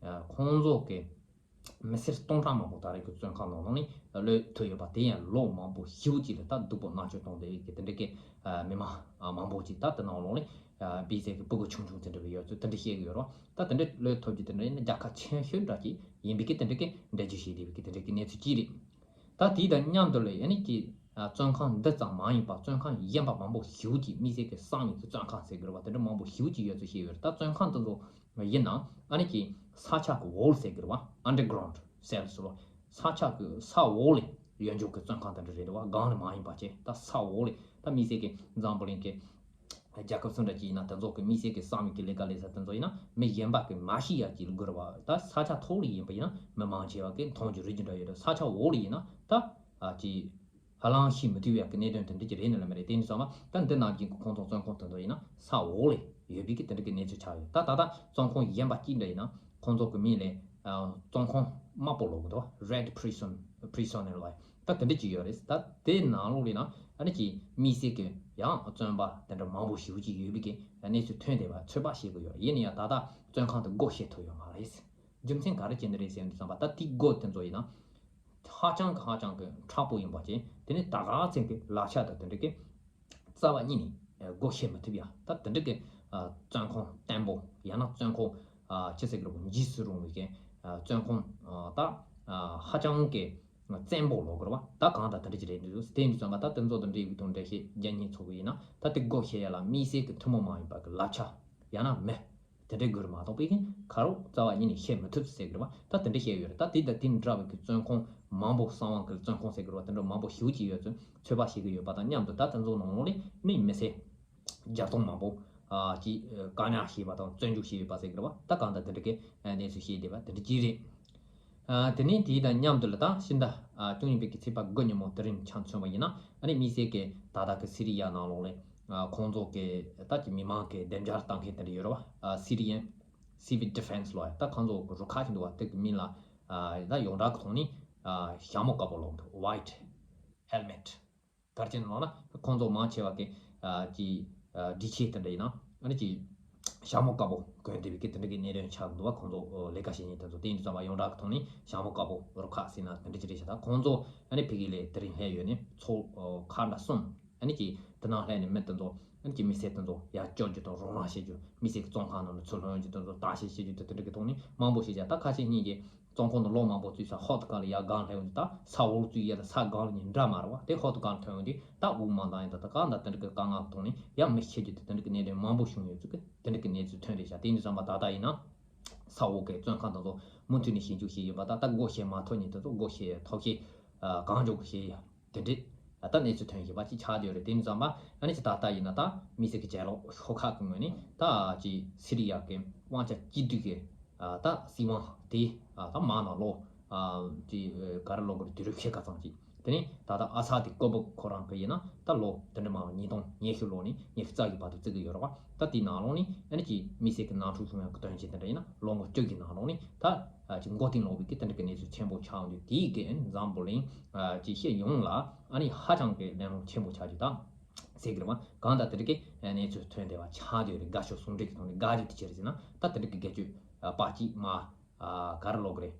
ཁོང་ཚོ་གི་མི་སེར་སྟོང་ཕྲག་མང་པོ་ད་རེས་ཀྱི་བཙོན་ཁང་ནང་ལོགས་ནས་གློད་ཐུབ་ཡོད་པ་དེ་ཡང་ལོ་མང་པོ་ཞེ་པོ་ཅིག་ལ་ད་སྡུག་པོ་མནར་གཅོད་གཏོང་བསྡད་ཡོད་ཀྱི་དེ་འདྲ་གི་མི་མང་མང་པོ་ཅིག་ད་དེ་ནང་ལོགས་ནས་བི་ཟེ་གི་སྤུ་གུ་ཆུང་ཆུང་དེ་འདྲ་བའི་ཡོད་ཚུལ་དེ་འདྲ་བཤད་ཀྱི་ཡོད་རེད། ད་དེ་འདྲ་གློད་ཐུབ་རྒྱུ་དེ་འདྲ་ཡིན་ན་རྒྱལ་ཁབ་ཆེན་ཤོས་འདྲ་ཅིག་ཡིན་པའི་གི་དེ་འདྲ་གི་འགྲེལ་བརྗོད་བྱས་བསྡད་པའི་གི་དེ་འདྲ་གི་གནས་ཚུལ་ཅིག་རེད། ད་དེ་དང་མཉམ་དུ་ལ་ཡ་ནི་ཀྱི་བཙོན་ཁང་འདི་ཙམ་མ་ཡིན་པར་བཙོན་ཁང་གཞན་པ་མང་པོ་ཞེ་པོ་ཅིག་དམིགས་བསལ་གྱི་གསང་བའི་གི་བཙོན་ཁང་ཟེར་གི་རེད་པ། དེ་འདྲ་མང་པོ་ཞེ་པོ་ཅིག་ཡོད་ཚུལ་བཤད་ཡོད་རེད། ད་བཙོན་ཁང་དེ་ཚོ་ཡིན་ནའང་ཨ་ནི་ཀྱི་ས་ཆ་གི་འོག་ཟེར་གི་རེད་པ། Underground Cells ལོ། ས་ཆ་གི་ས་འོག་ལ་ཡོད་འཇུག་གི་བཙོན་ཁང་དེ་འདྲ་རེད་པ། སྒང་ལ་མ་ཡིན་པ་བྱས་ད་ས་འོག་ལ། ད་དམིགས་བསལ་གྱི་འཛམ་བུ་གླིང་གི་རྒྱལ་ཁབ་སུ་འདྲ་ཅིག་ཡིན་ན་དེ་ཚོ་གི་དམིགས་བསལ་གྱི་གསང་བའི་གི་ལས་ཀ་ལས་ས་དེ་ཚོ་ཡིན་ན་མི་གཞན་པ་གི་མ་ཤེས་ཡ་ཅིག་ལ་གི་རེད་པ། ད་ས་ཆ་ཐོག་ལ་ཡིན་པ་ཡིན་ན་མི་མང་ཆེ་བ་གི་མཐོང་རྒྱུ་རིག་རྒྱུ་འདྲ་ཡོད་རེད། ས་ཆ་འོག་ལ་ཡིན་ན་ད་ཨ་ཅིག་ཧ་ལམ་ཤེས་མི་ཐུབ་ཡ་གི་གནད་དོན་དེ་འདྲ་ཅིག་རེད་ནི་ལ་མ་རེད། དེ་ནི་ཚང་མ་ད་འདི་ནང་བཞིན་གྱི་ཁོང་ཚོ་བཙོན་ཁང་དེ་ཚོ་ཡིན་ན་ས་འོག་ལ་ཡོད་པའི་གི་དེ་འདྲ་གི་གནས་ཚུལ་ཆགས་ཡོད། ད་ད་ལྟ་བཙོན་ཁང་གཞན་པ་གཅིག་འདྲ་ཡིན་ན་ཁོང་ཚོ་གི་མིང་ལ་ཨ་བཙོན་ཁང་དམར་པོ་ལབ་གི་འདུག Red Prison Prisoner ལབ། ད་དེ་འདྲ་ཅིག་ཡོད་རེད། ད་དེ་ནང་ལོགས་ལ་ཡིན་ན་ཨ་ནི་ཅིག་དམིགས་བསལ་གི་ཡང་བཙོན་པ་དེ་འདྲ་མང་པོ་ཞེ་པོ་ཅིག་ཡོད་པའི་གི་གནས་ཚུལ་ཐོན་བསྡད་པ་ཚོད་དཔག་བྱེད་གི་ཡོད་རེད། ཡིན་ན་ཡང་ད་ལྟ་བཙོན་ཁང་དེ་སྒོ་ཕྱེ་ཐུབ་ཡོད་མ་རེད། རྒྱུ་མཚན་ག་རེ་བྱས་ནས་རེད་ཟེར་དུས་ཙམ་པ་ད་དེའི་སྒོ་དེ་ཚོ་ཡིན་ན་ཧ་ཅང་གི་ཧ་ཅང་གི་མཁྲེགས་པོ་ཡིན་པ་བྱས། དེ་ནས་ད་ག་ཚོད་ཀྱི་ལག་ཆ་དང་དེ་འདྲ་གི་རྩ་བ་ཉིད་ནས་སྒོ་ཕྱེ་མི་ཐུབ་ཡ། ད་དེ་འདྲ་གི་བཙོན་ཁང་བརྟན་པོ་ཡང་ན་བཙོན་ཁང་ཅི་ཟེར་གི་རེད་པ། འཇིགས་སུ་རུང་བའི་གི་བཙོན་ཁང་ད་ཧ་ཅང་གི་བཙན་པོ་ལབ་གི་རེད་པ། ད་གང་ལྟར་དེ་འདྲ་ཅིག་རེད་འདུག་དེ་ཡིན་དུས་ཙམ་པ་ད་དེ་ཚོ་དང་འབྲེལ་ཡོད་དང་འགྲེལ་བཤད་རྒྱག་མཁན་ཚོ་གི་ཡིན་ན་ད་དེ་སྒོ་ཕྱེ་ཡ་ལ་དམིགས་བསལ་གི་ཐུན་མོང་མ་ཡིན་པ་གི་ལག་ཆ་ཡང་ན་མི། དེ་འདྲའི་དགོས་རེད་མ་གཏོགས་པའི་གི་ཁ་རོག་རྩ་བ་ཉིད་ནས་བཤད་མི་ཐུབ་ཟེར་གི་རེད་པ། ད་དེ་འདྲ་བཤད་ཡོད་རེད། ད་དེ་དང་དེ་འདྲ་བའི་གི་བཙོན་ཁང་མང་པོ་གསང་བ་གི་བཙོན་ཁང་ཟེར་གི་རེད་པ། དེ་འདྲ་མང་པོ་ཞེ་པོ་ཅིག་ཡོད་ཚུལ་ཚོད་དཔག་བྱེད་གི་ཡོད་པ་དང་མཉམ་དུ་ད་དེ་ཚོ་ནང་ལོགས་ནས་ནི་མི་སེར་བརྒྱ་སྟོང་མང་པོ་ཨ་ཅིག་བཀག་ཉར་བྱས་པ་དང་བཙོན་འཇུག་བྱས་ཡོད་པ་ཟེར་གི་རེད་པ། ད་གང་ལྟར་དེ་འདྲ་གི་གནས་ཚུལ་བཤད་བསྡད་པ་དེ་འདྲ་ཅིག་རེད། ཨ་དེ་ནས་དེ་དང་མཉམ་དུ་ལ་ད་ཕྱི་ཟླ་ཨ་བཅུ་གཉིས་པའི་གི་ཚེས་པ་དགུ་ཉིན་མོ་དེ་རིང་ཆ་མཚོན་པ་ཡིན་ན་ཨ་ནི་དམིགས་བསལ་གི་ད་ལྟ་གི་སི་རི་ཡ་ནང་ལོགས་ལ་ཨ་ཁོང་ཚོ་གི་ད་ཀྱི་མི་མང་གི་བདེ་འཇགས་ལ་བལྟ་མཁན་དེ་འདྲ་ཡོད་རེད་པ། ཨ་Syrian Civil Defense ལོ་ཡ། ད་ཁོང་ཚོ་གི་རུ་ཁག་ཅིག་འདུག་བ། དེ་གི་མིང་ལ་ཨ་ད་ཡོངས་གྲགས་ཀྱི་ཐོག་ནས་ཨ་ཞྭ་མོ་དཀར་པོ་ལབ་འདུག White Helmet། ག་རེ་བྱས་ནས་ལབ་ན་ཁོང་ཚོ་མང་ཆེ་བ་གི་ཨ་ཀྱི་ཨ་སྒྲིག་ཆས་དེ་འདྲ་ཡིན་ན་ཨ་ནི་ཀྱི་ ཞྭ་མོ་དཀར་པོ་གོན་བསྡད་པའི་གི་དེ་འདྲ་གི་གནད་དོན་ཆགས་འདུག་བ། ཁོང་ཚོ་ལས་ཀ་བྱེད་མཁན་དེ་ཚོ་དེ་ཡིན་དུས་ཙམ་པ་ཡོངས་གྲགས་ཀྱི་ཐོག་ནས་ཞྭ་མོ་དཀར་པོ་རུ་ཁག་ཟེར་ན་དེ་འདྲ་ཅིག་རེད་ཤག་ད་ཁོང་ཚོ་ཨ་ནི་ཕ་གི་ལ་དེ་རིང་སླེབས་ཡོད་ནས་ཚོ་ཁག་འདྲ་གསུམ། ཨ་ནི་ཀྱི་དེ་ནང་སླེབས་ནས་མི་དེ་ཚོ་ཨ་ནི་ཀྱི་མི་སེར་དེ་ཚོ་ཡར་སྐྱོབ་རྒྱུ་དང་རོགས་རམ་བྱེད་རྒྱུ། མི་སེར་གྱི་བཙོན་ཁང་ནང་ནས་ཚུར་སློང་རྒྱུ་དེ་ཚོ་བརྟག་དཔྱད་བྱེད་རྒྱུ་དེ་དེ་འདྲ་གི་ཐོག་ནས་མང་པོ་ཞིག་བྱས། ད་ཁ་ཤས་གཉིས་ཀྱིས་བཙོན་ཁང་དུ་ལོ་མང་པོ་བཙུགས་ས་ཧོབ་ཏེ་གང་ལ་ཡར་སྒང་སླེབས་ཡོང་དུས། ད་ས་འོག་བཙུགས་ཡས་ལ་ས་སྒང་ལ་གཉིས་འདྲ་མ་རེད་བ། དེ་ཧོབ་ཏེ་གང་ལ་ཐོན་ཡོང་དུས་ད་དབུགས་མ་འདང་ཡས་ད་ད་གང་ད་དེ་འདྲ་གི་དཀའ་ངལ་གི་ཐོག་ནས་ཡར་མི་ཤི་རྒྱུ་དེ་དེ་འདྲ་གི་གནད་དོན་མང་པོ་བྱུང་ཡོད་ཚུལ་གི་དེ་འདྲ་གི་གནས་ཚུལ་ཐོན་རེད་ཤག་དེ་ཡིན་དུས་ཙམ་པ་ད་ལྟ་ཡིན་ན་ས་འོག་གི་བཙོན་ཁང་དེ་ཚོ་མུ་མཐུད་ནས་ཞིབ་འཇུག་བྱས་ཡོད་པ། ད་ལྟ་སྒོ་ཕྱེ་མ་ཐུབ་མཁན་དེ་ཚོ་སྒོ་ཕྱེ་ཐབས་ཤེས་གང་མགྱོགས་གི་བྱས་ཡོད། དེ་འདྲའི་ད་གནས་ཚུལ་ཐོན་བཞིན་པ་ཅིག་ཆགས་བསྡད་ཡོད་རེད། དེ་ཡིན་དུས་ཙམ་པ་ཨ་ནི་ཅིག་ད་ལྟ་ཡིན་ན་ད་མི་སེར་གྱི་རྒྱལ་ལོ་ཤོག་ཁག་གི་ངོས་ནས་ད་ཅིག་སི་རི་ཡ་གི་དབང་ཆ་གཅིག་སྡུད་ཀྱི་ད་སྲིད་དབང་དེ་ད་མ་ནང་ལོ་ཅིག་ག་རེ་ལོ་གི་དུས་རབས་ཕྱེད་ཀ་ཙམ་ཅིག་དེ་ནས་ད་ལྟ་ཨ་ས་དེ་ཀོ་བོ་ཁོ་རང་གི་ཡིན་ན་ད་ལོ་དེ་འདྲ་མ་ཉིས་སྟོང་ཉི་ཤུ་ལོ་ནས་ཉི་ཤུ་རྩ་བཞི་བར་དུ་བརྩི་གི་ཡོད་རེད་བ། ད་དེའི་ནང་ལོགས་ནས་ཨ་ནི་ཅིག་མི་སེར་གྱི་ནང་འཁྲུག་བྱུང་ཡག་གི་དོན་རྐྱེན་དེ་འདྲ་ཡིན་ན་ལོ་ངོ་བཅུ་གི་ནང་ལོགས་ནས་ད་ཅིག་མགོ་རྟིང་སློག་པའི་གི་དེ་འདྲ་གི་གནས་ཚུལ་ཆེན་པོ་ཆགས་འདུག་དེའི་གི་འཛམ་བུ་གླིང་ཅིག་ཤེས་ཡོངས་ལ་ཨ་ནི་ཧ་ཅང་གི་གླེང་སློང་ཆེན་པོ་ཆགས་རྒྱུ་དང་ཟེར་གི་རེད་བ། གང་ལྟར་དེ་འདྲ་གི་གནས་ཚུལ་ཐོན་བསྡད་པ་ཆགས་བསྡད་ཡོད་རེད། དགའ་ཕྱོགས་ཟུང་འབྲེལ་གྱི་ཐོག་ནས་དགའ་རྒྱུ་དེ་ཅི་རེད་ཟེར་ན་ད་དེ་འདྲ་གི་སྒེར་གཅོད་པ་གཅིག་མ་ག་རེ་ལབ་དགོས་རེད།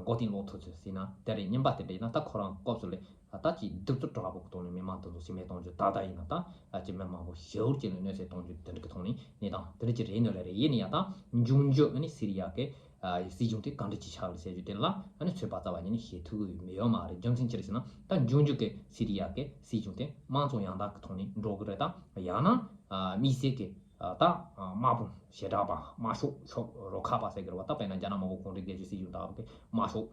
མགོ་རྟིང་སློག་ཐུབ་ཚུལ་ཟེར་ན་དེ་རེད། གཉིས་པ་དེ་འདྲ་ཡིན་ན་ད་ཁོ་རང་སྐབས་སུ་ལས་ད་ཅིག་གདུག་རྩུབ་དྲག་པོ་གི་ཐོག་ནས་མི་མང་དེ་ཚོ་ཤི་རྨས་གཏོང་རྒྱུ། ད་ལྟ་ཡིན་ན་ད་ཅིག་མི་མང་པོ་ཞེ་པོ་ཅིག་ལ་གནོད་འཚེ་གཏོང་རྒྱུ་དེ་འདྲ་གི་ཐོག་ནས་གནས་སྟངས་དེ་འདྲ་ཅིག་རེད་ནོ་རེད། རེད། ཡིན་ན་ཡང་ད་འབྱུང་འགྱུར་ཨ་ནི་སི་རི་ཡ་གི་སྲིད་གཞུང་དེ་གང་འདྲ་ཅིག་ཆགས་རེད་ཟེར་རྒྱུ་དེ་ལ་ཨ་ནི་ཚོད་དཔག་རྩ་བ་ཉིད་ནས་བྱེད་ཐུབ་ཀྱི་ཡོད་མ་རེད། རྒྱུ་མཚན་ཅི་རེད་ཟེར་ན་ད་འབྱུང་འགྱུར་གི་སི་རི་ཡ་གི་སྲིད་གཞུང་དེ་དམངས་གཙོ་ཡང་དག་གི་ཐོག་ནས་འགྲོ་གི་རེད། ད་ཡང་ན་མི་སེར་གི་ད་དམག་དཔུང་ཞེ་དྲག་པ་དམར་ཤོག་ཤོག་རུ་ཁག་པ་ཟེར་གི་རེད་བ། ད་དཔེར་ན་རྒྱ་ནག་མ་འོངས་གོང་རིམ་སྒེར་གཅོད་སྲིད་གཞུང་ལྟ་བུ་གི་དམར་ཤོག་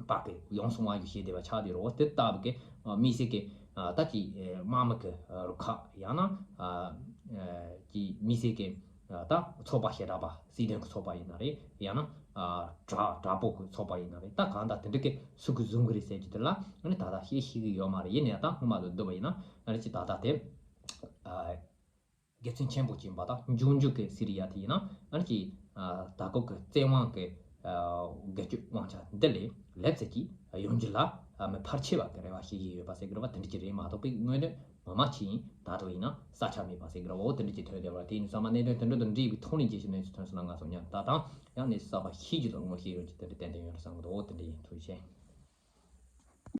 པ་གི་ཡོངས་སུ་དབང་སྒྱུར་བྱེད་བསྡད་པ་ཆགས་བསྡད་རེད་བ། དེ་ལྟ་བུ་གི་མི་སེར་གི་ད་ཅིག་དམག་མི་གི་རུ་ཁག་ཡང་ན་ཅིག་མི་སེར་གི་ད་ཚོགས་པ་ཞེ་དྲག་པ་སྲིད་དོན་གི་ཚོགས་པ་ཡིན་ན་རེད། ཡང་ན་དྲག་དྲག་པོ་གི་ཚོགས་པ་ཡིན་ན་རེད། ད་གང་ལྟར་དེ་འདྲ་གི་སུ་གི་བཟུང་གི་རེད་ཟེར་རྒྱུ་དེ་ལ་ཨ་ནི་ད་ལྟ་བཤད་ཤེས་གི་ཡོད་མ་རེད། ཡིན་ན་ཡང་ད་སྔོན་མ་ལ་བསྡུར་བ་ཡིན་ན་ཨ་ནི་ཅིག་ད་ལྟ་དེ། དགེ་མཚན་ཆེན་པོ་ཅིག་ཡིན་པ་དང་། འབྱུང་འགྱུར་གྱི་སི་རི་ཡ་དེ་ཡིན་ན་ཨ་ནི་ཀྱི་ད་སྐབས་ཀྱི་བཙན་དབང་གི་སྒེར་གཅོད་དབང་ཆ་འདི་ལས་ལེབ་ཙེ་ཀྱི་ཡོང་རྒྱུ་ལ་མི་ཕལ་ཆེ་བ་གི་རེ་བ་བྱེད་ཀྱི་ཡོད་པ་ཟེར་གི་རེད་བ། དེ་འདྲ་ཅིག་རེད་མ་གཏོགས་པའི་དངོས་དོན་ངོ་མ་ཅིག་ཡིན་ད་དུ་ཡིན་ན་ས་ཆ་མེད་པ་ཟེར་གི་རེད་བ། འོ་དེ་འདྲ་ཅིག་ཐོན་བསྡད་པ་དེ་ཡིན་ཙང་མ་གནད་དོན་དེ་འདྲ་དང་འདྲིས་པའི་ཐོག་ནས་རྒྱས་ཤིང་གནས་ཚུལ་ཐོན་སོང་ན་ང་ཚོ་མཉམ་དུ་ད་དང་ཡང་གནས་ཚུལ་གསར་པ་ཤེས་རྒྱུ་དང་ངོ་ཤེས་ཡོང་རྒྱུ་དེ་འདྲ་ཏན་ཏན་ཡོད་རེད་བསམ་གི་འདུག་འོ་དེ་འདྲ་ཡིན། ཐུགས་རྗེ་ཆེ།